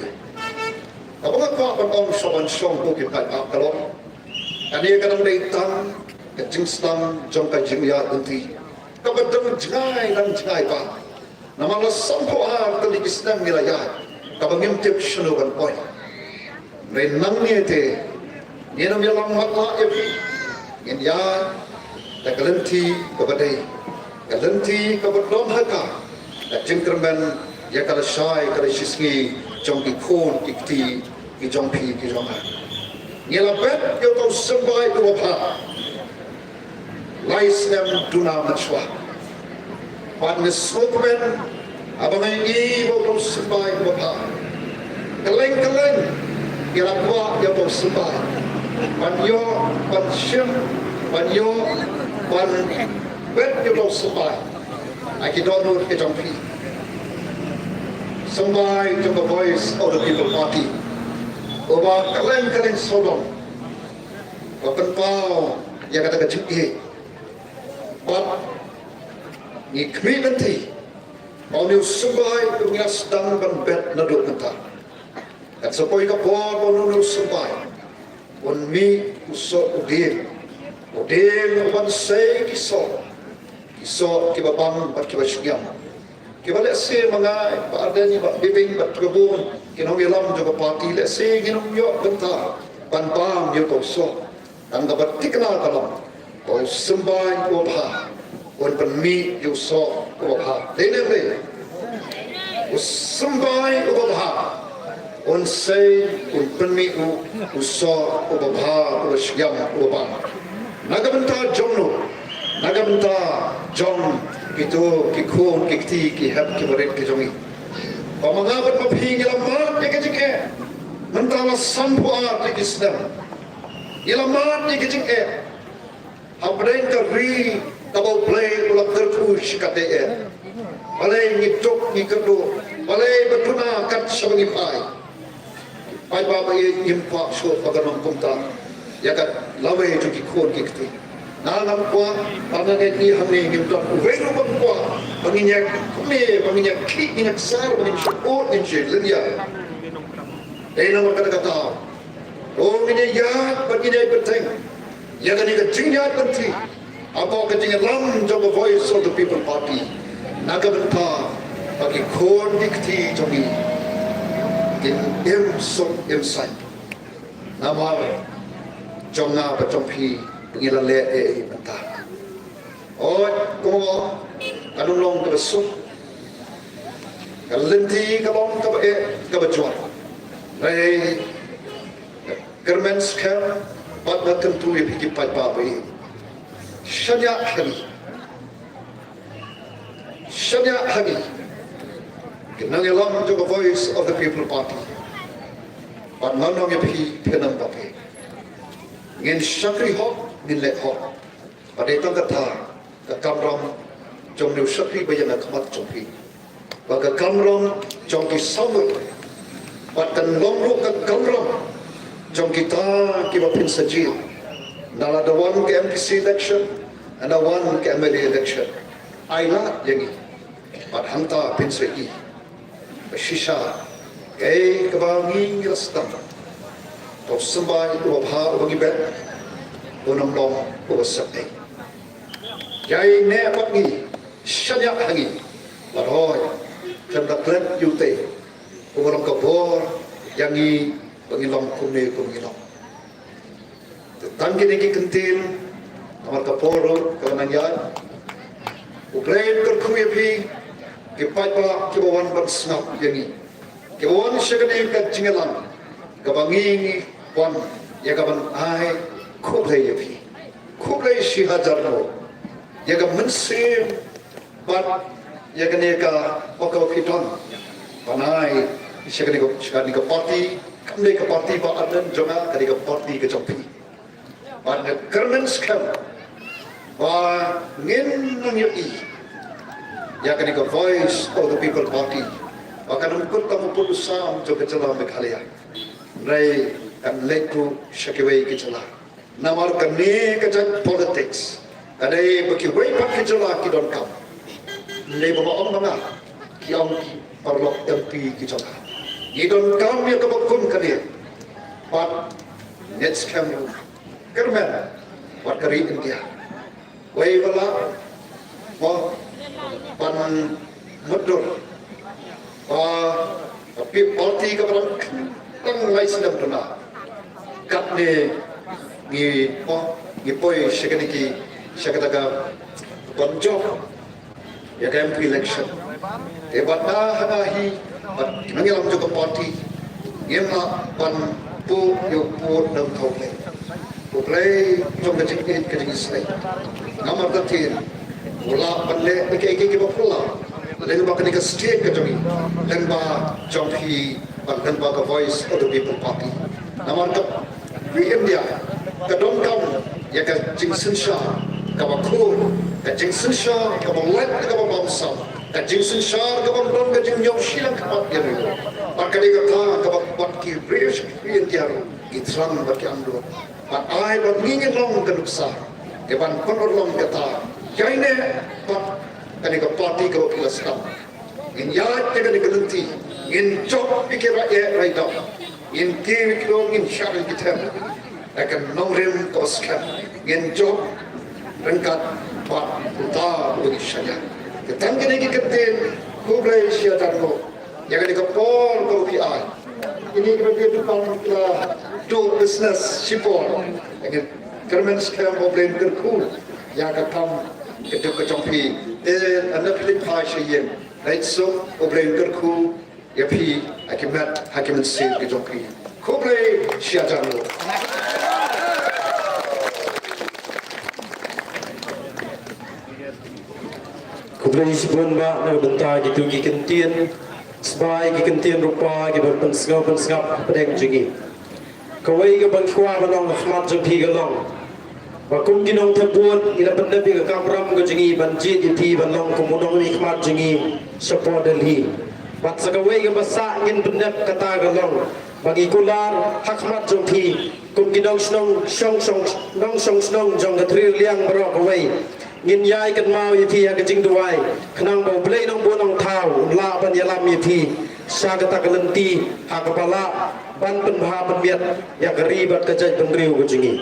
Kaba nga kwah ban ong sha ban shong ko ki paidbah ka long, kane ka dang dei tang ka jingsdang jong ka jingïaid lynti kaba dang jngai dang jngai bha. Namar la sanphew ar tylli ki snem ngi la ïaid kaba ngim tip shano ban poi. Hynrei nangne te ngin ym ïalam matlah ïa phi. Ngin ïaid da ka lynti kaba dei, ka lynti kaba don ha ka, ka jingkyrmen ïa ka lashai ka lashisngi jong ki khun ki kti ki jong phi ki jong nga. Ngi la bet ïa uto u symbai uba bha lai snem duna mynshuwa. Bad nga sngewkmen haba nga ïohi ba uto u symbai uba bha. Kylleng kylleng ngi la kwah ïa uto u symbai ban ïoh, ban shim, ban ïoh, ban bet ïa uto u symbai. Ha ki dohnud ki jong phi. Symbai jong ka Voice of the People Party uba kylleng kylleng sawdong ba pynpaw ïa kata ka jingïeit. Bad ngi khmih lynti ba une u symbai uba ngi la sdang ban bet naduh mynta, kan sa poi ka por ba une u symbai un mih u soh u dieng, u dieng uban sei ki soh, ki soh kiba bang bad kiba shngiam, kiba lehse ma nga, Bah Ardent, Bah Biebing bad kiba bun ki nongïalam jong ka party lehse ngin ym ïoh bynta ban bam ïa uto u soh. Tang kaba thikna ka long ba u symbai uba bha un pynmih ïa u soh uba bha. Dei ne em dei? U symbai uba bha un sei, un pynmih u, u soh uba bha, uba shngiam, uba bang. Na ka bynta jong no? Na ka bynta jong kito ki khun ki kti ki hep ki barit ki jong ngi. Ba ma nga bad ma phi ngi la mad ïa ka jingeh mynta la sanphew ar tylli ki snem. Ngi la mad ïa ka jingeh hapdeng ka ri kaba U Blei u la kyrkhu shikatdei eh. Balei ngi duk ngi kyrduh? Balei ba duna kat shaba ngi phai? Paidbah ba ïeit, ngim kwah shuh ba kan long kumta ïa ka lawei jong ki khun ki kti. Nga ngam kwah ba nga ngeit ngi hangne ngim don uwei ruh ba kwah ba ngin ïa kmie, ba ngin ïa khih, ngin ïa ksar, ba ngin shu ud, ngin shu lynñiar. Dei namar kata ka daw, to ngin ïa ïaid bad ngin ïa bteng ïa kane ka jingïaid lynti hapoh ka jingïalam jong ka Voice of the People Party, na ka bynta ba ki khun ki kti jong ngi kin im suk im saiñ namar jong nga bad jong phi ba ngi la leh ei ei mynta. Hooid, kumno kan ym long kaba suk? Ka lynti ka long kaba eh kaba jwat. Hynrei kyrmen skhem bad nga kyntu ïa phi ki paidbah ba ïeit, shaniah ha ngi, shaniah ha ngi ki nongïalam jong ka Voice of the People Party. Bad ngan ong ïa phi, phin ym bapher. Ngin shakri hok, ngin leh hok. Bad dei tang kata ka kamram jong une u shakri ba ïeng ha khmat jong phi, bad ka kamram jong ki sawmut, bad kan long ruh ka kamram jong kita kiba phin sa jied, na lada wan ka M P C election, na wan ka M L A election. Ai lad ïa ngi. Bad hangta phin sa ïohi ba shisha kaei kaba ngi ngi la sdang, uto u symbai uba bha uba ngi bet, un ym long uba sep ei. Ïaineh bad ngi, shaniah ha ngi. Bad hooid, khlem da klet ïa utei, uba long ka bor ïa ngi ba ngin long kumne kum ngi long. Te tang kine ki kyntien, namar ka por ruh ka la nang ïaid. U Blei un kyrkhu ïa phi ki paidbah kiba wan ban sngap ïa ngi, kiba wan sha kane ka jingïalang kaba ngi ngi wan ïa ka ban ai khublei ïa phi. Khublei shi hajar nguh ïa ka mynsiem bad ïa kane ka, ka, ka kyrdan ban ai sha kane ka, sha kane ka party. Kam dei ka party Bah Ardent jong nga, ka dei ka party ka jong phi. Bad nga kyrmen skhem ba ngin nang ïohi ïa kane ka Voice of the People Party ba kan ym kut tang u pud u sam jong ka jylla Meghalaya, hynrei kan leit ruh sha kiwei ki jylla. Namar kane ka jait politics ka dei ba kiwei pat ki jylla ki donkam. Hynrei ba ma ong ma nga, ki ong ki paralok M P ki jylla, ngi donkam ïa kaba kum kane. Bad ngi skhem ruh, kyrmen bad ka ri India. Wei ba lah, mo, ban mutdur ba ka pi-, party kaba dang kham tang lai snem duna, katne ngi, mo, ngi poi sha kane ki, sha kata ka ban jop ïa ka M P election. Te bad na ha nga hi bad ki nongïalam jong ka party, ngim lah ban buh ïa u pud na u thaw Blei. U Blei jong ka jingïeit ka jingisynei. Namar kata u lah ban leh ïa kiei kiei kiba phylla lyngba kane ka state ka jong ngi, lyngba jong phi bad lyngba ka Voice of the People Party. Namar ka ri India ka donkam ïa ka jingsynshar kaba khur, ka jingsynshar kaba lait, kaba bamsap, ka jingsynshar kaba don ka jingïohi lang khmat ïa u. Bad ka dei kata kaba bad ki ri India ruh ki thrang bad ki angnud. Bad ai ba ngi ngin long ka nuksa kaban pynurlong kata. Ïa ine bad kane ka party kaba phi la sdang. Ngin ïaid ïa kane ka lynti, ngin jop ïa ki raid, eh, raid dom. Ngin kiew ïa ki dong, ngin shah ïa ki them. Ïa ka nongrim kaba skhem ngin jop ryngkat bad uta uba ngi shaniah. Te tang kine ki kyntien, khublei shihajar nguh ïa kane ka por kaba phi ai. Kine kiba phi duh, pang la duh business shipor. Ngin kyrmen skhem ba U Blei un kyrkhu ïa ka kam ka duk ka jong phi. Te ynda phi leit phai sha ïing, leit suk, U Blei un kyrkhu ïa phi ha ki met ha ki mynsiem ki jong phi. Khublei shihajar nguh. Khublei shibun bah na ka bynta kito ki kyntien sbai, ki kyntien rupa kiba pynsngew pynsngap hapdeng jong ngi. Kawei kaba nga kwah ban ong ha khmat jong phi ka long ba kum ki nongthep vote ngi la pyndep ïa ka kamram ka jong ngi ban jied ïa phi ban long kum u nongmihkhmat jong ngi shapoh Delhi. Bad sa kawei kaba sah ngin pyndep kata ka long ba ngi kular ha khmat jong phi kum ki nongshong, shong, shong, nongshong shnong jong ka Three Liang baroh kawei. Ngin ïai kynmaw ïa phi ha ka jingduwai khnang ba U Blei Nongbuh Nongthaw un lah ban ïalam ïa phi sha kata ka lynti ha kaba lah ban pynbha pynmiat ïa ka ri bad ka jaitbynriew ka jong ngi.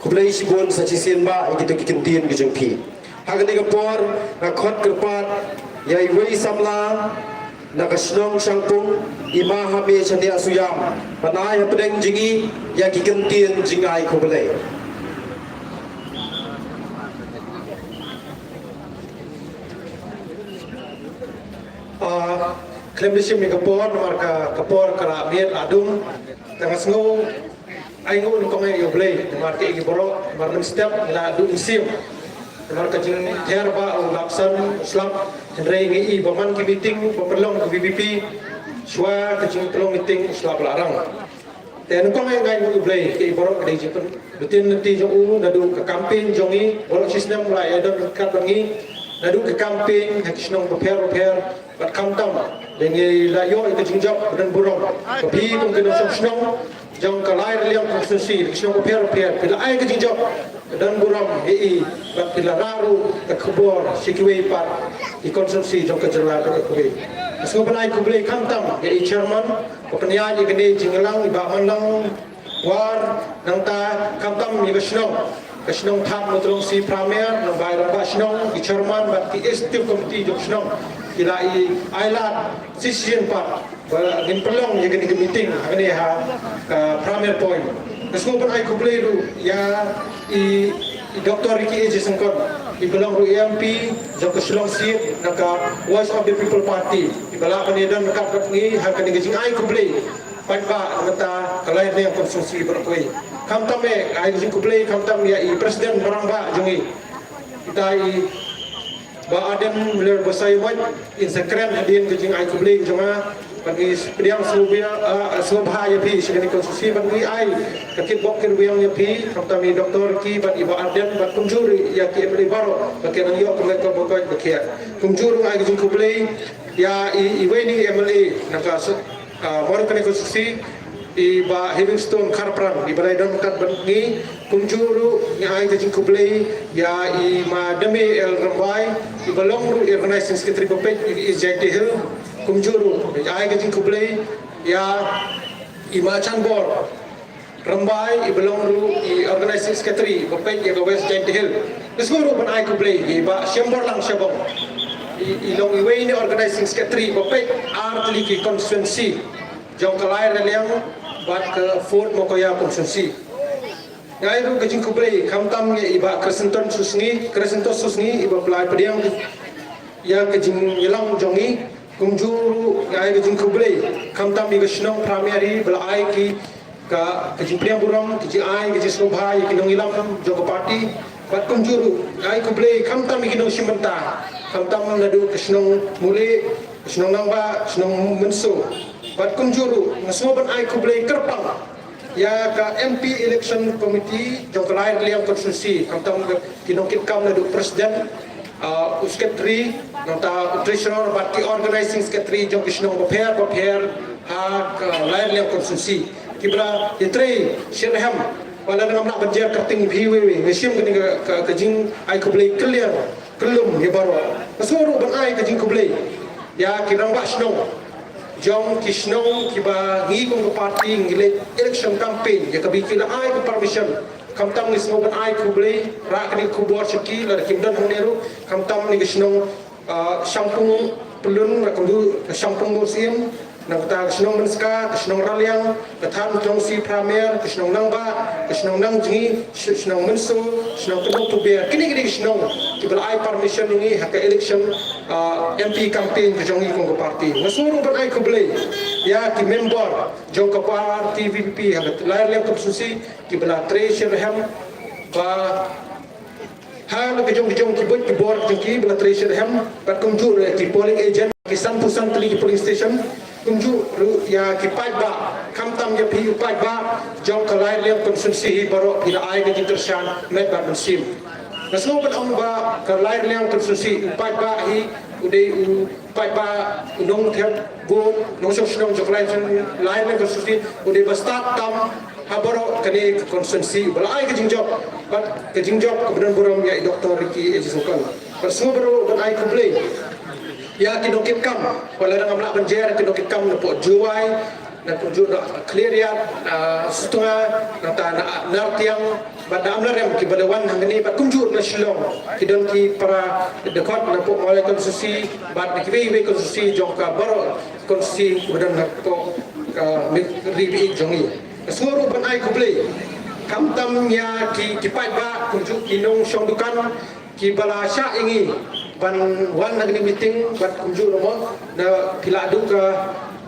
Khublei shibun sa shisien bah ïa kito ki kyntien ki jong phi. Ha kane ka por nga khot kyrpad ïa iwei i samla na ka shnong Shangpung, i Ma Hame Shaniah Suiam, ban ai hapdeng jong ngi ïa ki kyntien jingai khublei. Ah, khlem da shim ïa ka por namar ka, ka por ka la miet la dum. Te nga sngew ai nguh nyngkong eh ïa U Blei namar kiei kiei baroh, namar mynstep ngi la duh mynsiem namar ka jingther ba u la pynsan u slap. Hynrei ngi i ba man ki meeting ba pynlong ka V P P, shuwa ka jingpynlong meeting u slap la rang. Te nyngkong eh nga ai nguh ïa U Blei, kiei baroh ka dei jingpynbtin lynti jong u naduh ka campaign jong ngi baroh shi snem, u la ïadon ryngkat bad ngi naduh ka campaign ha ki shnong bapher bapher. Bad khamtam, ngi la ïoh ïa ka jingjop ba don burom ba phi kum ki nongshong shnong jong ka Lairliang constituency, ki shnong bapher bapher, phi la ai ka jingjop ba don burom ïa i, bad phi la rah ruh ka khubor sha kiwei pat ki constituency jong ka jylla bad ka kawei. Nga sngewbha ban ai khublei khamtam ïa i chairman ba pynïaid ïa kane ka jingïalang, i Bah Manlang War, nangta khamtam ïa ka shnong, ka shnong Thadmutolongsi Pramer, nang Bai Rangbah Shnong, ki chairman bad ki executive committee jong shnong, ki la i ai lad shisien pat ba ngin pynlong ïa kane ka meeting ha kane ha ka Pramer Point. Nga sngewbha ban ai khublei ruh ïa i, i Doctor Ricky A J Syngkon, iba long ruh i M P jong ka Shillong seat na ka Voice of the People Party, iba lah ban ïadon ryngkat bad ngi ha kane ka jingai khublei paidbah na ka bynta ka Lairliang constituency baroh kawei. Khamtam eh ai ka jingkhublei khamtam ïa i President ba rangbah jong ngi, ita i Bah Ardent Miller Basaiawmoit, in sa kren hadien ka jingai khublei jong nga. Bad ngi pdiang sngewbha, ah, sngewbha ïa phi sha kane ka konstituensi bad ngi ai ka kitbok kitrwiang ïa phi, khamtam i Doktor Ricky bad i Bah Ardent bad kumjuh ruh ïa ki M L A baroh ba ki nang ïoh ka met ka bokoj ba ki. Kumjuh ruh ai ka jingkhublei ïa i, iwei na i M L A na ka s-, ah, Mawryngkneng konstituensi, i Bah Heavingstone Kharpran, i ba la don ryngkat bad ngi. Kumjuh ruh ngi ai ka jingkhublei ïa i Ma Dame L Rymbai, i ba long ruh i Organizing Secretary ba peit i East Jaintia Hills. Kumjuh ruh ngi ai ka jingkhublei ïa i Ma Chanbor Rymbai, i ba long ruh i Organizing Secretary ba peit ïa ka West Jaintia Hills. Ngi sngewbha ruh ban ai khublei ïa i Bah Shemborlang Shabong, i, i long iwei na i Organizing Secretary ba peit ar tylli ki konstituensi jong ka Lai Raliang bad ka Fort Mawkyrwat konstituensi. Ngi ai ruh ka jingkhublei khamtam ïa i Bah Crescenton Susngi, Crescenton Susngi, i ba pynlait pdiang ïa ka jingïalang jong ngi. Kumjuh ruh ngi ai ka jingkhublei khamtam ïa ka shnong Phramyari ba la ai ki ka, ka jingpdiang burom, ka jingai, ka jingsngewbha ïa ki nongïalam jong ka party. Bad kumjuh ruh ngi ai khublei khamtam ïa ki nongshim bynta, khamtam naduh ka shnong Mawlieh, ka shnong Nangbah, ka shnong Mynso. Bad kumjuh ruh nga sngewbha ban ai khublei kyrpang ïa ka M P election committee jong ka Lai Raliang constituency, khamtam ki nongkitkam naduh president, ah, u secretary, nangta u treasurer bad ki organizing secretary jong ki shnong bapher bapher ha ka Lai Raliang constituency, ki ba la ïatrei shitrhem. Wat la ngam lah ban jer kyrteng phi wei wei, nga shim kane ka, ka, ka jingai khublei kylliang kyllum ïa baroh. Nga sngewbha ruh ban ai ka jingkhublei ïa ki rangbah shnong jong ki shnong ki ba ngi kum ka party ngi leit election campaign ïa ka, ba ki la ai ka permission. Khamtam ngi sngewbha ban ai khublei, rah kane ka khubor sha ki lada kim don hangne ruh, khamtam na ka shnong, ah, Shangpung Pyllun, na ka Shangpung Mawsiem, nangta ka shnong Mynska, ka shnong Raliang, ka Thadlaitluisoh Phramyari, ka shnong Nangbah, ka shnong Nangjngi, sh-, shnong Mynso, shnong Kynhun Tuber. Kine, kine ki shnong ki ba la ai permission ïa ngi ha ka election, ah, M P campaign ka jong ngi kum ka party. Nga sngewbha ruh ban ai khublei ïa ki member jong ka party V P P ha ka Lai Raliang constituency ki ba la trei shitrhem ba ha la ka jong ka jong ki buit ki bor jong ki ba la trei shitrhem, bad kumjuh ruh ki polling agent, ki sanphew san tylli ki polling station, kumjuh ruh ïa ki paidbah, khamtam ïa phi u paidbah jong ka Lai Raliang constituency hi baroh, phi la ai ka jingkyrshan met bad mynsiem. Nga sngewbha ban ong ba ka Lai Raliang constituency u paidbah hi u dei u paidbah, u nongthep vote, nongshong shnong jong ka Lai Raliang constituency u dei ba stad tam ha baroh kane ka constituency, ba la ai ka jingjop bad ka jingjop ka ba don burom ïa i Doktor Ricky A J Syngkon. Bad sngewbha ruh ban ai khublei ïa ki nongkitkam, wat la ngam lah ban jer, ki nongkitkam napoh Jowai, na kumjuh na Khliehriat, ah, Sutnga, nangta na Nartiang, bad na Amlarem ki ba la wan hangne, bad kumjuh na Shillong ki don ki para dkhot napoh Mawlai constituency bad na kiwei kiwei constituency jong ka baroh constituency ba don napoh ka Ri Baieit jong ngi. Nga sngewbha ruh ban ai khublei khamtam ïa ki, ki paidbah, kumjuh ki nongshong dukan, ki ba la shah ïa ngi ban wan na kane ka meeting, bad kumjuh ruh mo na phi la duh ka,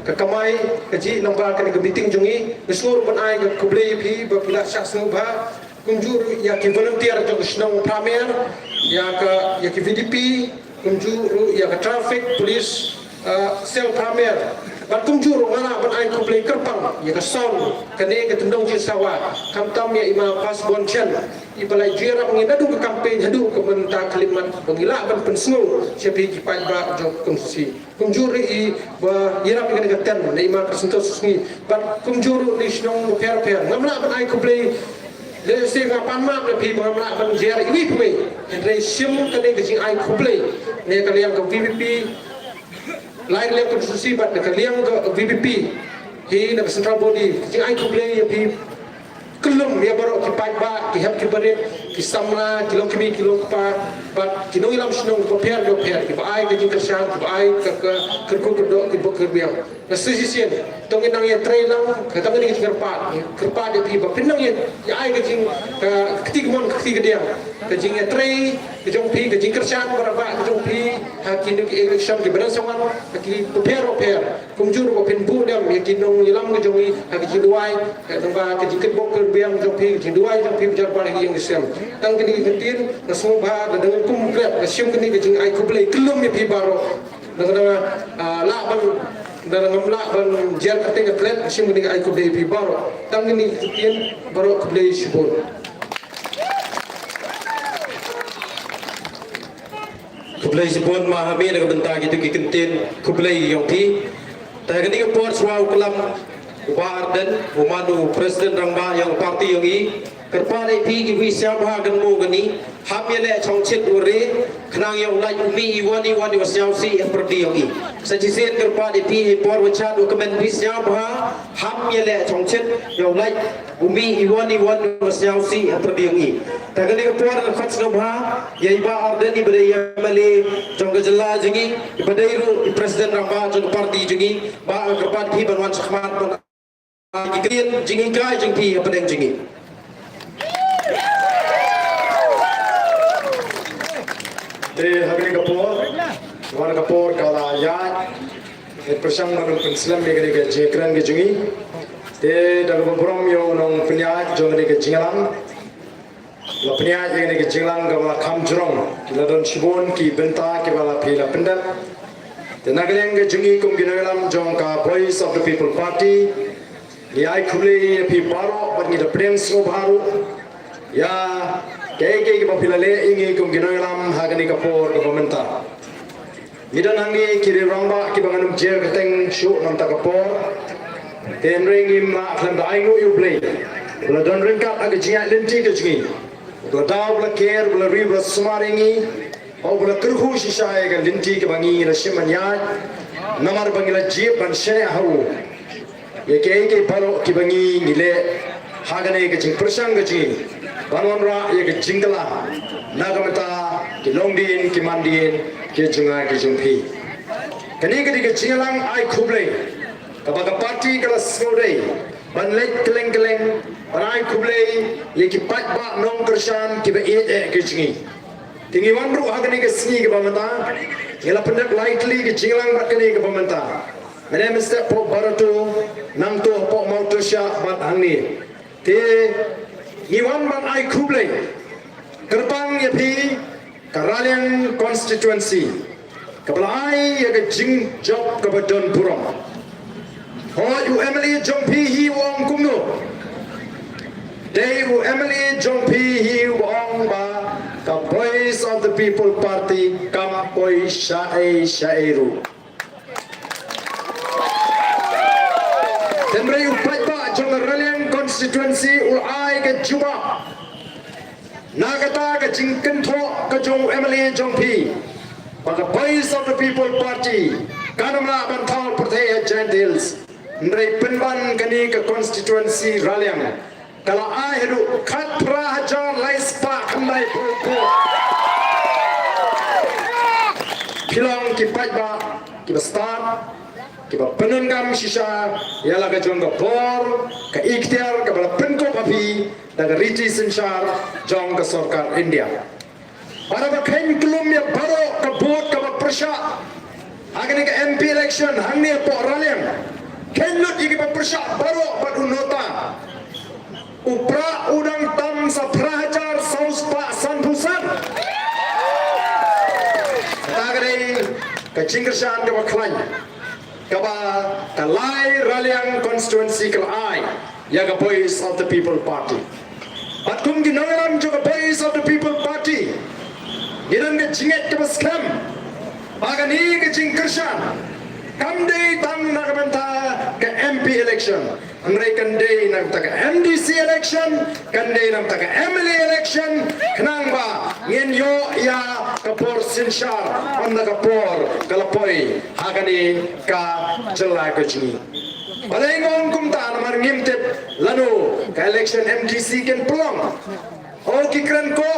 ka kamai kajih lyngba kane ka meeting jong ngi. Nga sngewbha ruh ban ai ka khublei ïa phi ba phi la shah sngewbha. Kumjuh ruh ïa ki volunteer jong ka shnong Phramyari, ïa ka, ïa ki V D P, kumjuh ruh ïa ka traffic police, ah, cell Phramyari. Bad kumjuh ruh nga lah ban ai khublei kyrpang ïa ka SOUND, kane ka tyndong jingsawa, khamtam ïa i Ma Pasbon Chen, i ba la ïarap ngi naduh ka campaign haduh ka mynta ka khyllipmat, ba ngi lah ban pynsngew sha phi ki paidbah jong ka constituency. Kumjuh ruh i ba ïarap ïa kane ka tent na i Ma Crescenton Susngi, bad kumjuh ruh na ki shnong bapher bapher. Ngam lah ban ai khublei, lehse nga pan map na phi ba ngam lah ban jer iwei pa iwei. Hynrei shim kane ka jingai khublei na ka liang ka V P P Lai Raliang constituency bad na ka liang ka V P P hi na ka central body, ka jingai khublei ïa phi kyllum, ïa baroh ki paidbah, ki hep ki barit, ki samla, ki longkmie ki longkpa, bad ki nongïalam shnong bapher bapher, ki ba ai ka jingkyrshan, ki ba ai ka, ka kyrkhu kyrdoh, ki bok ki rbiang. Nga sngewsih shisien, to ngin nang ïatrei lang, kata ngin ïa kyrpad, kyrpad ïa phi ba phin nang ïa, ïa ai ka jing, ka kti kamon ka kti kadiang, ka jingïatrei ka jong phi, ka jingkyrshan bad ka jong phi ha kine ki election ki ba dang sa wan, ha ki bapher bapher. Kumjuh ruh ba phin buh dem ïa ki nongïalam ka jong ngi ha ka jingduwai, ha, nangba ka jingkitbok kitrwiang jong phi, ka jingduwai jong phi ba jar ba ha ki ïing ki sem. Tang kine ki ktien, nga sngewbha, nga dang kum klet, nga shim kane ka jingai khublei kyllum ïa phi baroh. Nga dang, ah, lah ban Nda ngam lah ban jer kyrteng ka klet, shim kane ka ai khublei ïa phi baroh. Tang kine ki ktien baroh, khublei shibun. Khublei shibun ma Hami na ka bynta kito ki kyntien khublei ïa phi. Te kane ka por shuwa u klam u Bah Ardent, u man u President Rangbah ïa ka party ïong i. Kyrpad ïa phi kiwei sngewbha kynmaw kane, ham ïaleh chongchit u re, khnang ïa u lait u mih iwon iwon iwa sngewsih ha pyrdi ïong i. Sa shisien kyrpad ïa phi ha i por wa jhat wa kmen phi sngewbha, ham ïaleh chongchit ïa u lait u mih iwon iwon iwa sngewsih ha pyrdi ïong i. Te kane ka por nga khot sngewbha ïa i Bah Ardent iba dei i M L A jong ka jylla jong i, iba dei ruh i President Rangbah jong ka party jong i, Bah, nga kyrpad ïa phi ban wan shakhmat ban ai ki ktien jinghikai jong phi hapdeng jong i. Te ha kane ka por, wan ka por ka la ïaid, te pyrshang ban ym pynslem ïa kane ka jingkren ka jong i. Te da kaba burom ïa u nongpynïaid jong kane ka jingïalang, la pynïaid ïa kane ka jingïalang kaba la kham jrong, ki la don shibun ki bynta kiba la phi la pyndep. Te na ka liang ka jong i kum ki nongïalam jong ka Voice of the People Party, ngi ai khublei ïa phi baroh bad ngi da pdiang sngewbha ruh ïa kaei kaei kaba phi la leh ïa ngi kum ki nongïalam ha kane ka por kaba mynta. Ngi don hangne ki riew rangbah kiba ngan ym jer kyrteng shuh na kata ka por. Te hynrei ngim lah khlem da ainguh ïa U Blei ba la don ryngkat ha ka jingïaid lynti ka jong ngi. Ba la daw, ba la ker, ba la ri, ba la sumar ïa ngi. Ba la kyrkhu shisha ïa ka lynti kaba ngi la shim ban ïaid. Namar ba ngi la jied ban shaniah ha u ïa kiei kiei baroh kiba ngi ngi leh ha kane ka jingpyrshang ka jong ngi ban wanrah ïa ka jingkylla na ka bynta ki longdien ki mandien ki jong nga ki jong phi. Kane ka dei ka jingïalang ai khublei kaba ka party ka la sngewdei ban leit kylleng kylleng ban ai khublei ïa ki paidbah nongkyrshan kiba ïeit eh ki jong ngi. Te ngi wan ruh ha kane ka sngi kaba mynta, ngi la pyndep lai tylli ka jingïalang bad kane kaba mynta. Mynne mynstep hapoh Barato, nangto hapoh Mawtyrshah bad hangne. Te ngi wan ban ai khublei kyrpang ïa phi ka Raliang constituency kaba la ai ïa ka jingjop kaba don burom. Hooid, u M L A jong phi hi u ong kumno? Dei u M L A jong phi hi u ong ba ka Voice of the People Party kam poi shaei shaei ruh. Hynrei u paidbah jong ka Raliang constituency u la ai ka jubab na kata ka jingkynthoh ka jong u M L A jong phi ba ka Voice of the People Party kan ym lah ban thaw pyrthei ha Jaintia Hills. Hynrei pynban kane ka constituency Raliang ka la ai haduh khatphra hajar lai spah khyndai phew vote. Phi long ki paidbah kiba stad, kiba pyndonkam shisha ïa la ka jong ka bor ka iktiar kaba la pynkup ha phi da ka riti synshar jong ka sorkar India. Bad haba kheiñ kyllum ïa baroh ka vote kaba pyrshah ha kane ka M P election hangne hapoh Raliang, kheiñ lut ïa kiba pyrshah baroh bad u Nota, u Prah u dang tam sa phra hajar saw spah sanphew san. Kata ka dei ka jingkyrshan kaba khlaiñ kaba ka lai Raliang constituency ka la ai ïa ka Voice of the People Party. Bad kum ki nongïalam jong ka Voice of the People Party, ngi don ka jingngeit kaba skhem ba kane ka jingkyrshan kam dei tang na ka bynta ka M P election, hynrei kan dei na ka bynta ka M D C election, kan dei na ka bynta ka M L A election, khnang ba ngin ïoh ïa ka por synshar ynda ka por ka la poi ha kane ka jylla ka jong ngi. Balei nga ong kumta? Namar ngim tip lano ka election M D C kan pynlong. O, ki kren ko,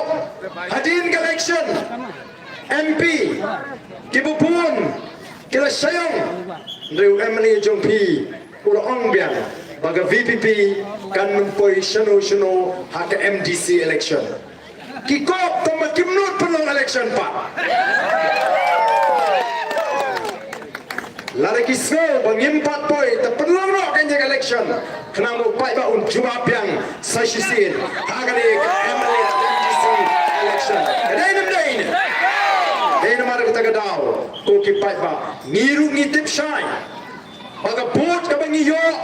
hadien ka election M P kiba bun ki la shah ïong, hynrei u M L A jong phi u la ong biang ba ka V P P kan ym poi shano shano ha ka M D C election. Ki kop tang ba kim nud pynlong election pat. Lada ki sngew ba ngim pat poi, te pynlong noh kane ka election, khnang ba u paidbah un jubab biang sa shisien ha kane ka M L A M D C election. Ka dei ne ym dei ne? Dei. Namar kata ka daw, ko ki paidbah, ngi ruh ngi tip shai Ba ka vote kaba ngi ïoh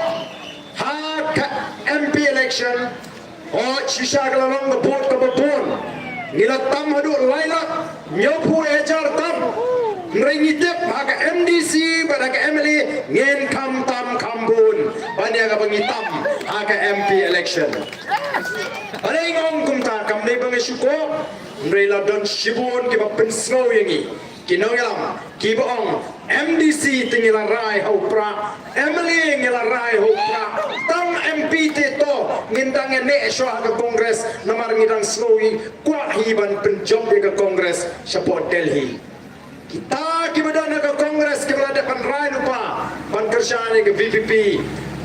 ha ka M P election, oh, shisha ka la long ka vote kaba bun. Ngi la tam haduh lai lak hynñiewphew hajar tam. Hynrei ngi tip ha ka M D C bad ha ka M L A ngin kham tam kham bun ban ïa kaba ngi tam ha ka M P election. Balei nga ong kumta? Kam dei ba nga shu koh, hynrei la don shibun kiba pynsngew ïa ngi. Ki nongïalam kiba ong, M D C te ngi la rai ha u Prah, M L A ngi la rai ha u Prah, tang M P te to ngin dang ïaneh shuwa ha ka Congress, namar ngi dang sngew hi kwah hi ban pynjop ïa ka Congress shapoh Delhi. Kita kiba don ha ka Congress kiba la dep ban rai lypa ban kyrshan ïa ka V P P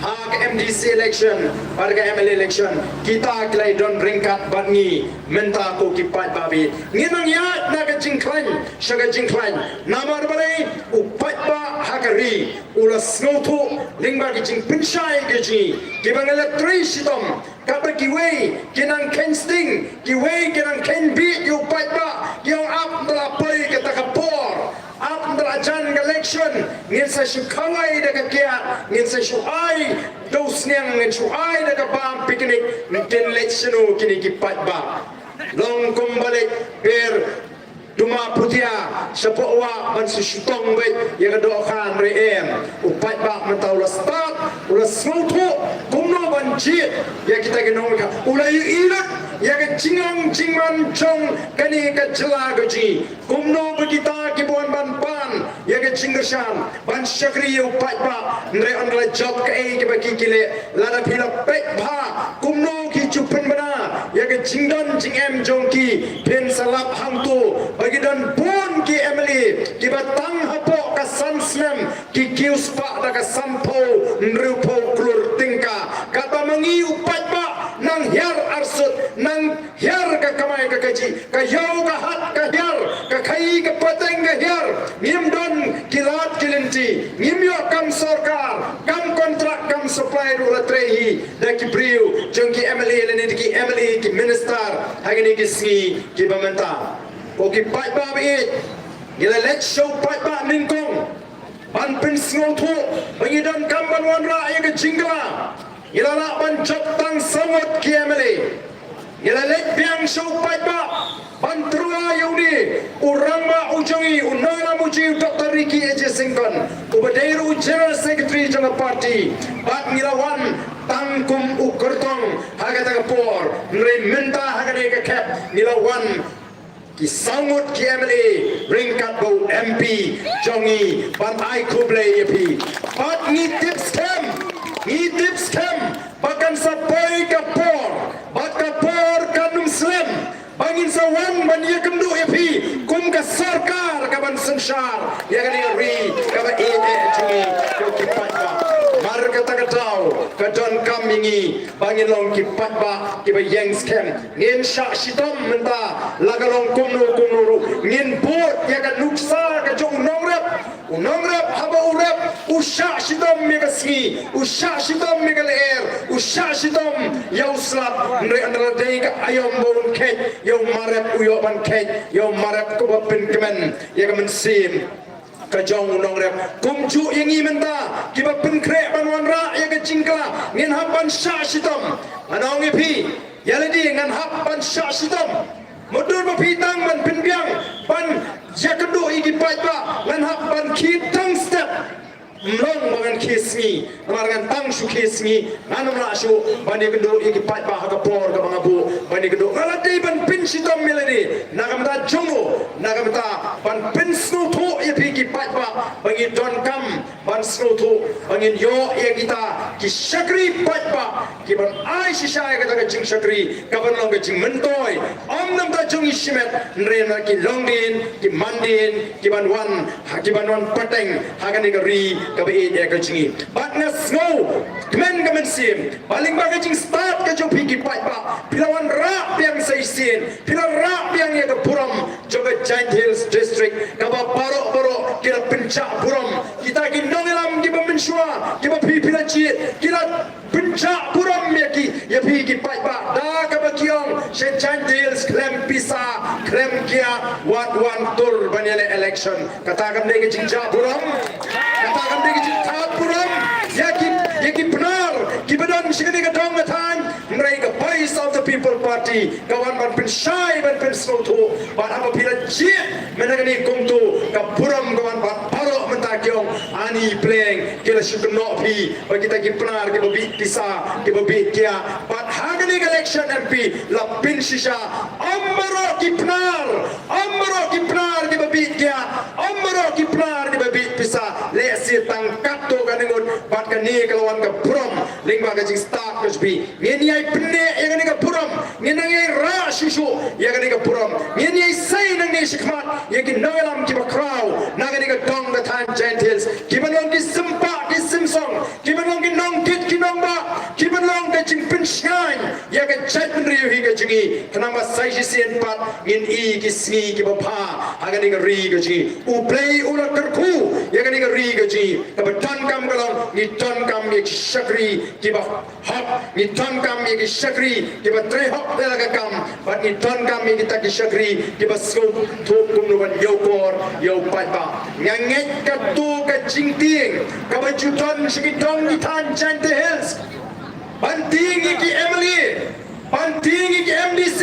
ha ka M D C election bad ka M L A election, kita ki la ïadon ryngkat bad ngi. Mynta ko ki paidbah, ngin nang ïaid na ka jingkhlaiñ sha ka jingkhlaiñ. Namar balei? U paidbah ha ka ri u la sngewthuh lyngba ki jingpynshai ka jong ngi kiba ngi la trei shitom. Katba kiwei ki nang kheiñ sting, kiwei ki nang kheiñ bieit ïa u paidbah, ki ong, ap ynda la poi kata ka por, ap ynda la jan ka election, ngin sa shu khawai da ka kiad, ngin sa shu ai da u sniang, ngin shu ai da ka bam picnic, ngin leit shano kine ki paidbah? Long kumba leit ber duma phutia shapoh wah ban shu shutong beit ïa ka dohkha, hynrei em. U paidbah mynta u la stad, u la sngewthuh kumno ban jied ïa kita ki nongmihkhmat, u la ïohi lut ïa ka jinglong jingman jong kane ka jylla ka jong ngi. Kumno ba kita kiba wan ban pan ïa ka jingkyrshan ban shakri ïa u paidbah, hynrei ynda la jop kaei kaba ki ki leh, lada phi la peit bha kumno ki ju pynbna ïa ka jingdon jingem jong ki, phin sa lap hangto ba ki don bun ki M L A kiba tang hapoh ka san snem ki kiew spah da ka sanphew hynriewphew klur tyngka. Katba ma ngi u paidbah nang hiar arsut, nang hiar ka kamai ka kajih, ka ïew ka hat ka hiar, ka khaii ka pateng ka hiar. Ngim don ki lad ki lynti, ngim ïoh kam sorkar, kam kontrak, kam supply ruh la trei hi da ki briew jong ki M L A lane da ki M L A, ki minister ha kine ki sngi kiba mynta. Ko ki paidbah ba ïeit, ngi la leit sha u paidbah nyngkong ban pynsngewthuh ba ngi donkam ban wanrah ïa ka jingkylla. Ngi la lah ban jop tang saw ngut ki M L A. Ngi la leit biang sha u paidbah ban tyrwa ïa une u rangbah u jong ngi, u nongïalam u jong ngi, u Doctor Ricky A J Syngkon, uba dei ruh u General Secretary jong ka party. Bad ngi la wan tang kum u kyrtong ha kata ka por, hynrei mynta ha kane ka khep ngi la wan ki saw ngut ki M L A ryngkat bad u M P jong ngi ban ai khublei ïa phi. Bad ngi tip skhem, ngi tip skhem ba kan sa poi ka por, bad ka por kan ym slem, ba ngin sa wan ban ïakynduh ïa phi kum ka sorkar kaban synshar ïa kane ka ri kaba ïeit eh jong ngi, ko ki paidbah. Mar kata ka daw ka donkam ïa ngi ba ngin long ki paidbah kiba ïeng skhem. Ngin shah shitom mynta, la ka long kumno kumno ruh. Ngin bud ïa ka nuksa ka jong u nongrep. U nongrep haba u rep, u shah shitom ïa ka sngi, u shah shitom ïa ka lyer, u shah shitom ïa u slap. Hynrei ynda la dei ka aïom ba un kheit, ïa u marep u ïoh ban kheit, ïa u marep kaba pynkmen ïa ka mynsiem ka jong u nongrep. Kumjuh ïa ngi mynta kiba pynkhreh ban wanrah ïa ka jingkylla, ngin hap ban shah shitom. Ngan ong ïa phi, ïa lade ngan hap ban shah shitom. Mutdur ba phi tang ban pynbiang ban ïakynduh ïa ki paidbah, ngan hap ban khie tang step. Ym long ba ngan khie sngi, namar ngan tang shu khie sngi, ngan ym lah shuh ban ïakynduh ïa ki paidbah ha ka por kaba nga buh ban ïakynduh. Nga la dei ban pynshitom ïa lade na ka bynta jong u, na ka bynta ban pynsngewthuh ïa phi ki paidbah ba ngi donkam ban sngewthuh ba ngin ïoh ïa kita ki shakri paidbah kiban ai shisha ïa kata ka jingshakri kaban long ka jingmyntoi, ym na ka bynta jong ngi shimet, hynrei na ki longdien, ki mandien, kiban wan, ha, kiban wan pateng ha kane ka ri kaba ïeit ïa ka jong ngi. Bad nga sngew kmen ka mynsiem ba lyngba ka jingstad ka jong phi ki paidbah, phi la wanrah biang sa shisien, phi la rah biang ïa ka burom jong ka Jaintia Hills District, kaba baroh baroh ki la pynjah burom. Kita ki nongïalam kiba mynshuwa kiba phi phi la jied, ki la pynjah burom ïa ki, ïa phi ki paidbah, da kaba ki ong, sha Jaintia Hills khlem pisa khlem kiad, wat wan tur ban Ele-, election. Kata kam dei ka jingjah burom. Kata kam dei ka jingthad burom ïa ki, ïa ki Pnar kiba don sha kane ka dong ka thaiñ. Hynrei ka Voice of the People Party ka wan ban pynshai, ban pynsngewthuh. Bad haba phi la jied mynta kane kumto, ka burom ka wan bad baroh mynta ki ong, ani pleng, ki la shu kynnoh phi ba kita ki Pnar kiba bit pisa, kiba bit kiad. Bad ha kane ka election M P la pynshisha, ym baroh ki Pnar, ym baroh ki Pnar kiba bit kiad, ym baroh ki Pnar kiba bit pisa. Lehse tang katto katne ngut. Bad kane ka la wan ka burom lyngba ka jingstad ka jong phi. Ngin ïai pynneh ïa kane ka burom, ngin nang ïai rah shuh shuh ïa kane ka burom. Ngin ïai sei nangne shakhmat ïa ki nongïalam kiba khraw na kane ka dong ka thaiñ Jaintia Hills, kiba long ki sympa, ki symsong, kiba long ki nongkit ki nongbah, kiba long ka jingpynshngaiñ ïa ka jaitbynriew hi ka jong ngi. Khnang ba sa shisien pat ngin i ki sngi kiba bha ha kane ka ri ka jong ngi. U Blei u la kyrkhu ïa kane ka ri ka jong ngi. Kaba donkam ka long ngi donkam ïa ki shakri kiba hok, ngi donkam ïa ki shakri kiba trei hok ïa la ka kam, bad ngi donkam ïa kita ki shakri kiba sngewthuh kumno ban ïoh por ïa u paidbah. Nga ngeit kato ka jingtieng kaba ju don sha ki dong ki thaiñ Jaintia Hills, ban tieng ïa ki M L A, ban tieng ïa ki M D C,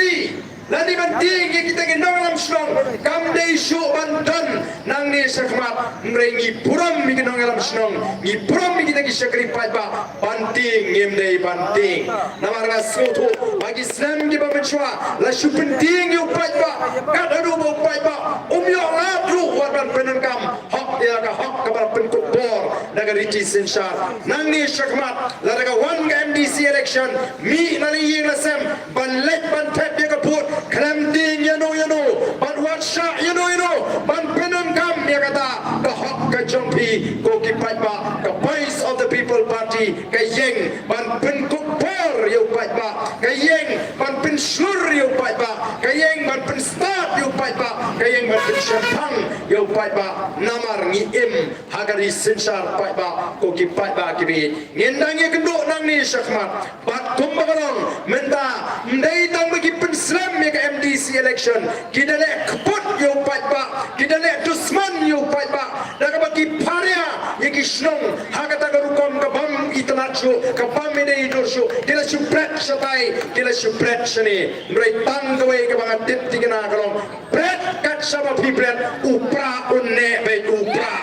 lane ban tieng ïa kita ki nongïalam shnong, kam dei shuh ban don nangne shakhmat. Hynrei ngi burom ïa ki nongïalam shnong, ngi burom ïa kita ki shakri paidbah, ban tieng ngim dei ban tieng. Namar nga sngewthuh ba ki snem kiba mynshuwa la shu pyntieng ïa u paidbah, kat haduh ba u paidbah um ïoh lad ruh wat ban pyndonkam hok ïa ka hok kaba la pynkup bor da ka riti synshar. Nangne shakhmat, lada ka wan ka M D C election, mih na la ïing la sem ban leit ban thep ïa ka vote, khlem tieng ïano ïano, ban wad shah ïano ïano, ban pyndonkam ïa kata ka hok ka jong phi ko ki paidbah. Ka Voice of the People Party ka ïeng ban pynkup bor ïa u paidbah, ka ïeng ban pynshlur ïa u paidbah, ka ïeng ban pynstad ïa u paidbah, ka ïeng ban pynshemphang ïa u paidbah. Namar ngi im ha ka ri synshar paidbah ko ki paidbah kiba ïeit. Ngin dang ïakynduh nangne shakhmat. Bad kumba ka long mynta, ym dei tang ba ki pynslem ïa ka M D C election, ki da leh kput ïa u paidbah, ki da leh dusman ïa u paidbah da kaba ki pharia ïa ki shnong ha kata ka rukom ka bym itynnad shuh, ka bym ïadei dur shuh. Ki la shu pret shatai, ki la shu pret shane. Hynrei tang kawei kaba nga tip thikna ka long, pret kat shaba phi pret, u prah un neh beit u prah.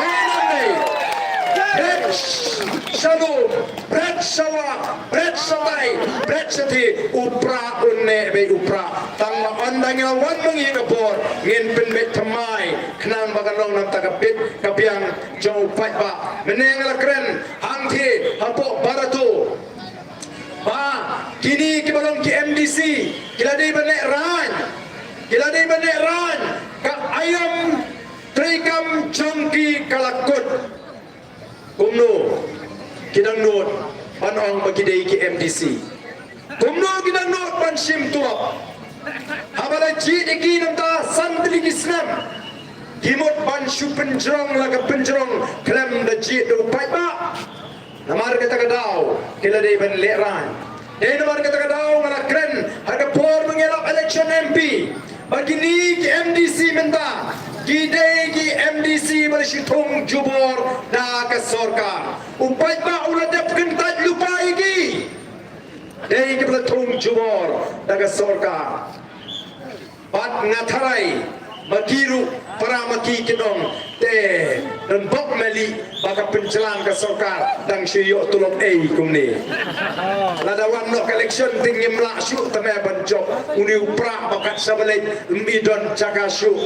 Hei nang dei. Pret shalum, pret shawa, pret shatai, pret shathie, u prah un neh beit u prah. Tang ba ynda ngi la wan ma ngi ka bor, ngin pynbeit thymmai khnang ba kan long na ka bynta ka bit ka biang jong u paidbah. Mynne nga la kren hangthie hapoh Barato ba kine kiba long ki M D C ki la dei ban lehraiñ, ki la dei ban lehraiñ, ka aïom treikam jong ki ka la kut. Kumno ki dang nud ban ong ba ki dei ki M D C? Kumno ki dang nud ban shim tulop? Haba la jied ïa ki na ka bynta san tylli ki snem, ki mut ban shu pynjrong la ka pynjrong khlem da jied da u paidbah. Namar kata ka daw ki la dei ban lehraiñ. Dei namar kata ka daw nga la kren ha ka por ba ngi ïalap election M P ba kine ki M D C mynta ki dei ki M D C ba la shu thung jubor da ka sorkar. U paidbah u la dep kyntait lypa ïa ki. Dei kiba la thung jubor da ka sorkar. Bad nga tharai ba ki ruh para ma ki kin ong, te don bok mali ba ka pynjlan ka sorkar dang shu ïoh tulop ei kumne. Lada wan noh ka election te ngim lah shuh tang ban jop. Une u prah ba kat shaba leit ym i don jaka shuh.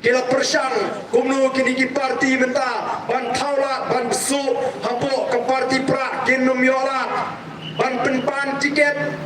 Ki la pyrshang kumno kine ki party mynta ban thaw lad ban bsuh hapoh ka party prah, kin ym ïoh lad ban pynpan tiket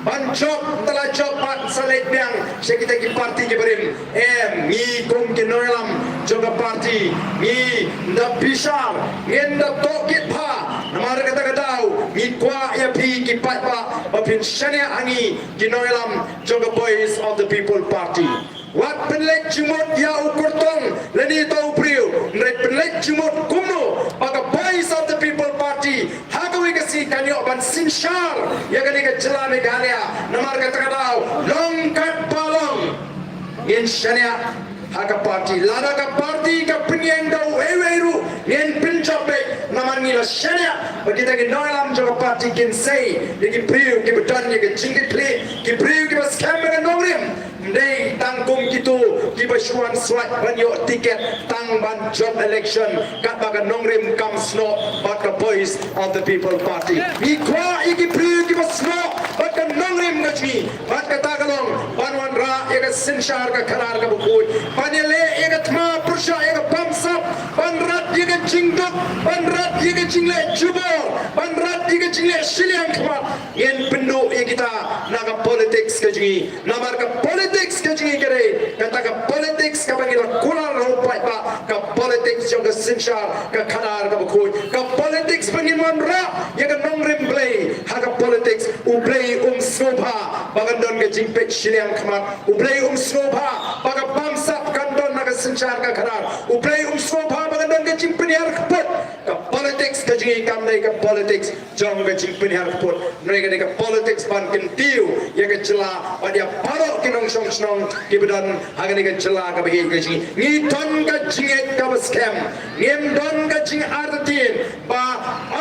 ban jop, te la jop bad sa leit biang sha kita ki party ki barim. Em, ngi kum ki nongïalam jong ka party ngi da bishar, ngin da tohkit bha. Namar kata ka daw ngi kwah ïa phi ki paidbah ba phin shaniah ha ngi ki nongïalam jong ka Voice of the People Party. Wat pynleit jingmut ïa u kyrtong lane ïa uta u briew, hynrei pynleit jingmut kumno ba ka Voice of the People Party ha kawei ka sngi kan ïoh ban synshar ïa kane ka jylla Meghalaya. Namar kata ka daw long katba long, ngin shaniah Ha ka party, lada ka party ka pynïeng da uwei uwei ruh, ngin pynjop beit, namar ngi la shaniah ba kita ki nongïalam jong ka party kin sei ïa ki briew kiba don ïa ka jingkitkhlieh, ki briew kiba skhem ïa ka nongrim. Ym dei tang kum kito kiba shu wan swat ban ïoh tiket tang ban jop election, katba ka nongrim kam snoh bad ka Voice of the People Party. Ngi kwah ïa ki briew kiba snoh bad ka nongrim ka jong ngi. Bad kata ka long ban wanrah ïa ka synshar ka khadar kaba khuid, ban ïaleh ïa ka thma pyrshah ïa ka bamsap, ban rat ïa ka jingduk, ban rat ïa ka jingleh jubor, ban rat ïa ka jingleh shiliang khmat. Ngin pynduh ïa kita na ka politics ka jong ngi. Namar ka politics ka jong ngi ka dei kata ka politics kaba ngi la kular ha u paidbah, ka politics jong ka synshar ka khadar kaba khuid, ka politics ba ngin wanrah ïa ka nongrim Blei. Ha ka politics U Blei um sngewbha ba kan don ka jingpeit shiliang khmat. U Blei um sngewbha ba ka bamsap kan don na ka synshar ka khadar. U Blei um sngewbha ba kan don ka jingpynhiar kput. Ka politics ka jong ngi kam dei ka politics jong ka jingpynhiar kput. Hynrei ka dei ka politics ban kyntiew ïa ka jylla bad ïa baroh ki nongshong shnong kiba don ha kane ka jylla kaba ïeit ka jong ngi. Ngi don ka jingngeit kaba skhem. Ngim don ka jingartatien ba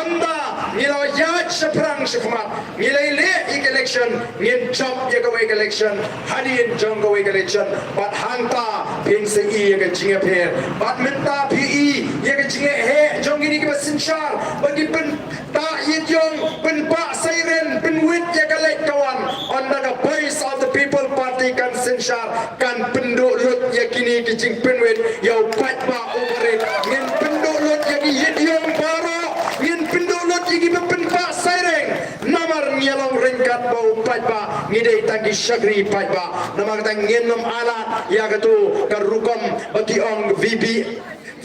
ynda ngi la ïaid shaphrang shakhmat, ngi la leh ïa ka election, ngin jop ïa kawei ka election hadien jong kawei ka election. Bad hangta phin sa i ïa ka jingïapher. Bad mynta phi i ïa ka jingleh heh jong kine kiba synshar ba ki pyn tah ïit ïong, pynpah siren, pynwit ïa ka leit ka wan. Ynda ka Voice of the People Party kan synshar, kan pynduh lut ïa kine ki jingpynwit ïa u paidbah uba rit. Ngin pynduh lut ïa ki ïit ïong baroh, ngin pynduh lut ïa kiba pynpah siren. Namar ngi ïa long ryngkat bad u paidbah, ngi dei tang ki shakri paidbah. Namar kata ngin ym ailad ïa kato ka rukom ba ki ong VP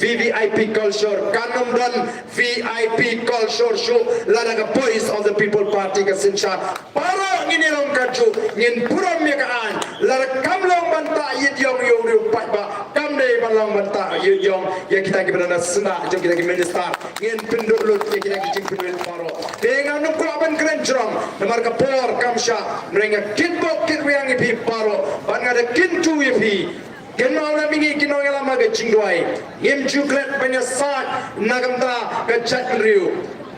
V V I P culture, kan ym don V I P culture shuh lada ka Voice of the People Party ka synshar. Baroh ngin ïa long katjuh, ngin burom ïa ka aiñ. Lada kam long ban tah ïit ïong ïa u paidbah, kam dei ban long ban tah ïit ïong ïa kita kiba na syndah jong kita ki minister. Ngin pynduh lut ïa kita ki jingpynwit baroh. Te nga ngam kwah ban kren jrong namar ka por kam shah. Hynrei nga kitbok kitwiang ïa phi baroh bad nga da kyntu ïa phi. Kynmaw na ma ngi ki nongïalam ha ka jingduwai, ngim ju klet ban ïasaid na ka bynta ka jaitbynriew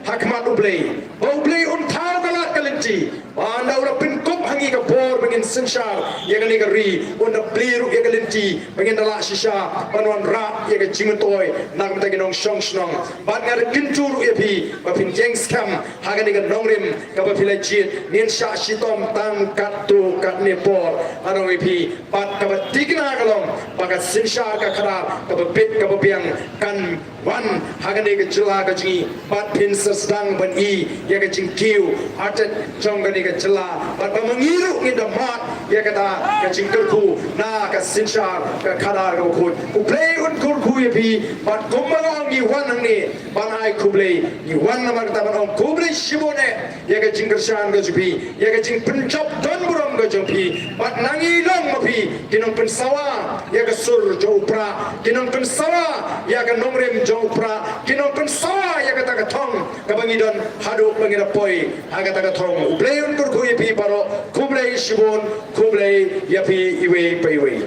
ha khmat U Blei. Ba U Blei un thaw ka lad ka lynti, ba ynda u la pynkup ha ngi ka bor ba ngin synshar ïa kane ka ri, un da plie ruh ïa ka lynti ba ngin da lah shisha ban wanrah ïa ka jingmyntoi na ka bynta ki nongshong shnong. Bad nga da kyntu ruh ïa phi ba phin ïeng skhem ha kane ka nongrim kaba phi la jied. Ngin shah shitom tang katto katne por, nga ong ïa phi. Bad kaba thikna ka long ba ka synshar ka khadar kaba bit kaba biang kan wan ha kane ka jylla ka jong ngi. Bad phin sa sdang ban i ïa ka jingkiew artet jong kane ka jylla. Bad ba ma ngi ruh ngin da mad ïa kata ka jingkyrkhu na ka synshar ka khadar kaba khuid. U Blei un kyrkhu ïa phi. Bad kumba nga ong, ngi wan hangne ban ai khublei. Ngi wan namar kata ban ong khublei shibun eh ïa ka jingkyrshan ka jong phi, ïa ka jingpynjop don burom ka jong phi. Bad na ngi long ma phi ki nongpynsawa ïa ka sur jong u Prah, ki nongpynsawa ïa ka nongrim jong u Prah, ki nongpynsawa ïa kata ka thong kaba ngi don haduh ba ngi da poi ha kata ka thong. U Blei un kyrkhu ïa phi baroh. Khublei shibun, khublei ïa phi iwei pa iwei.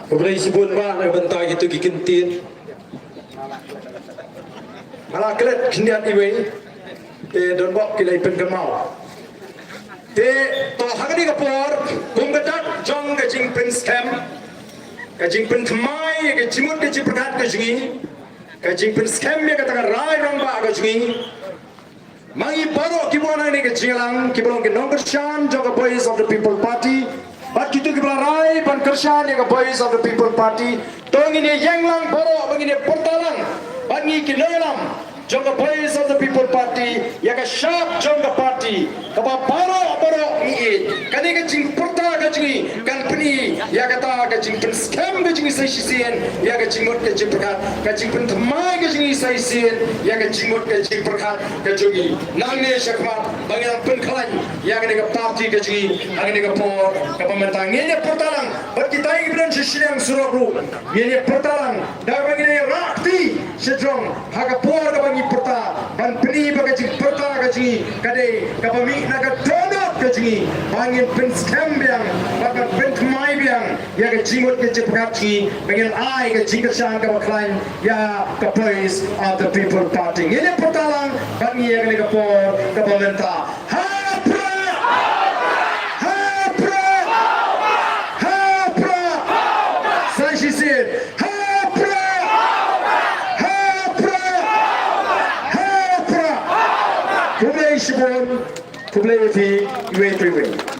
Khublei shibun bah na ka bynta kito ki kyntien. Nga la klet khyndiat iwei, te don bok ki la pynkynmaw. Te to ha kane ka por, kum ka dak jong ka jingpynskhem, ka jingpynthymmai ïa ka jingmut ka jingpyrkhat ka jong ngi, ka jingpynskhem ïa kata ka rai rangbah ka jong ngi. Ma ngi baroh kiba wan ha kane ka jingïalang, kiba long ki nongkyrshan jong ka Voice of the People Party, bad kito kiba la rai ban kyrshan ïa ka Voice of the People Party, to ngin ïeng lang baroh ba ngin ïa pyrta lang bad ngi ki nongïalam jong ka Voice of the People Party ïa ka shap jong ka party kaba baroh baroh ngi ïeit. Kane ka jingpyrta ka jong ngi kan pyni ïa kata ka jingpynskhem ka jong ngi sa shisien ïa ka jingmut ka jingpyrkhat, ka jingpynthymmai ka jong ngi sa shisien ïa ka jingmut ka jingpyrkhat ka jong ngi. Nangne shakhmat ba ngin nang pynkhlaiñ ïa kane ka party ka jong ngi ha kane ka por kaba mynta. Ngin ïa pyrta lang bad kita kiba don sha shiliang surok ruh, ngin ïa pyrta lang da kaba ngin ïa rah kti sha jrong ha ka por kaba ngi pyrta ban pyni ba ka jingpyrta ka jong ngi Ka dei kaba mih na ka dohnud ka jong ngi ba ngin pynskhem biang bad ban pynthymmai biang ïa ka jingmut ka jingpyrkhat jong ngi ba ngin ai ka jingkyrshan kaba khlaiñ ïa ka Voice of the People Party. Ngin ïa pyrta lang bad ngi ïa kane ka por kaba mynta. Ha Prah! Ha Prah! Ha Prah! Sa shisien. Ha Prah! Ha Prah! Ha Prah! Khublei shibun. Khublei ïa phi iwei pa iwei.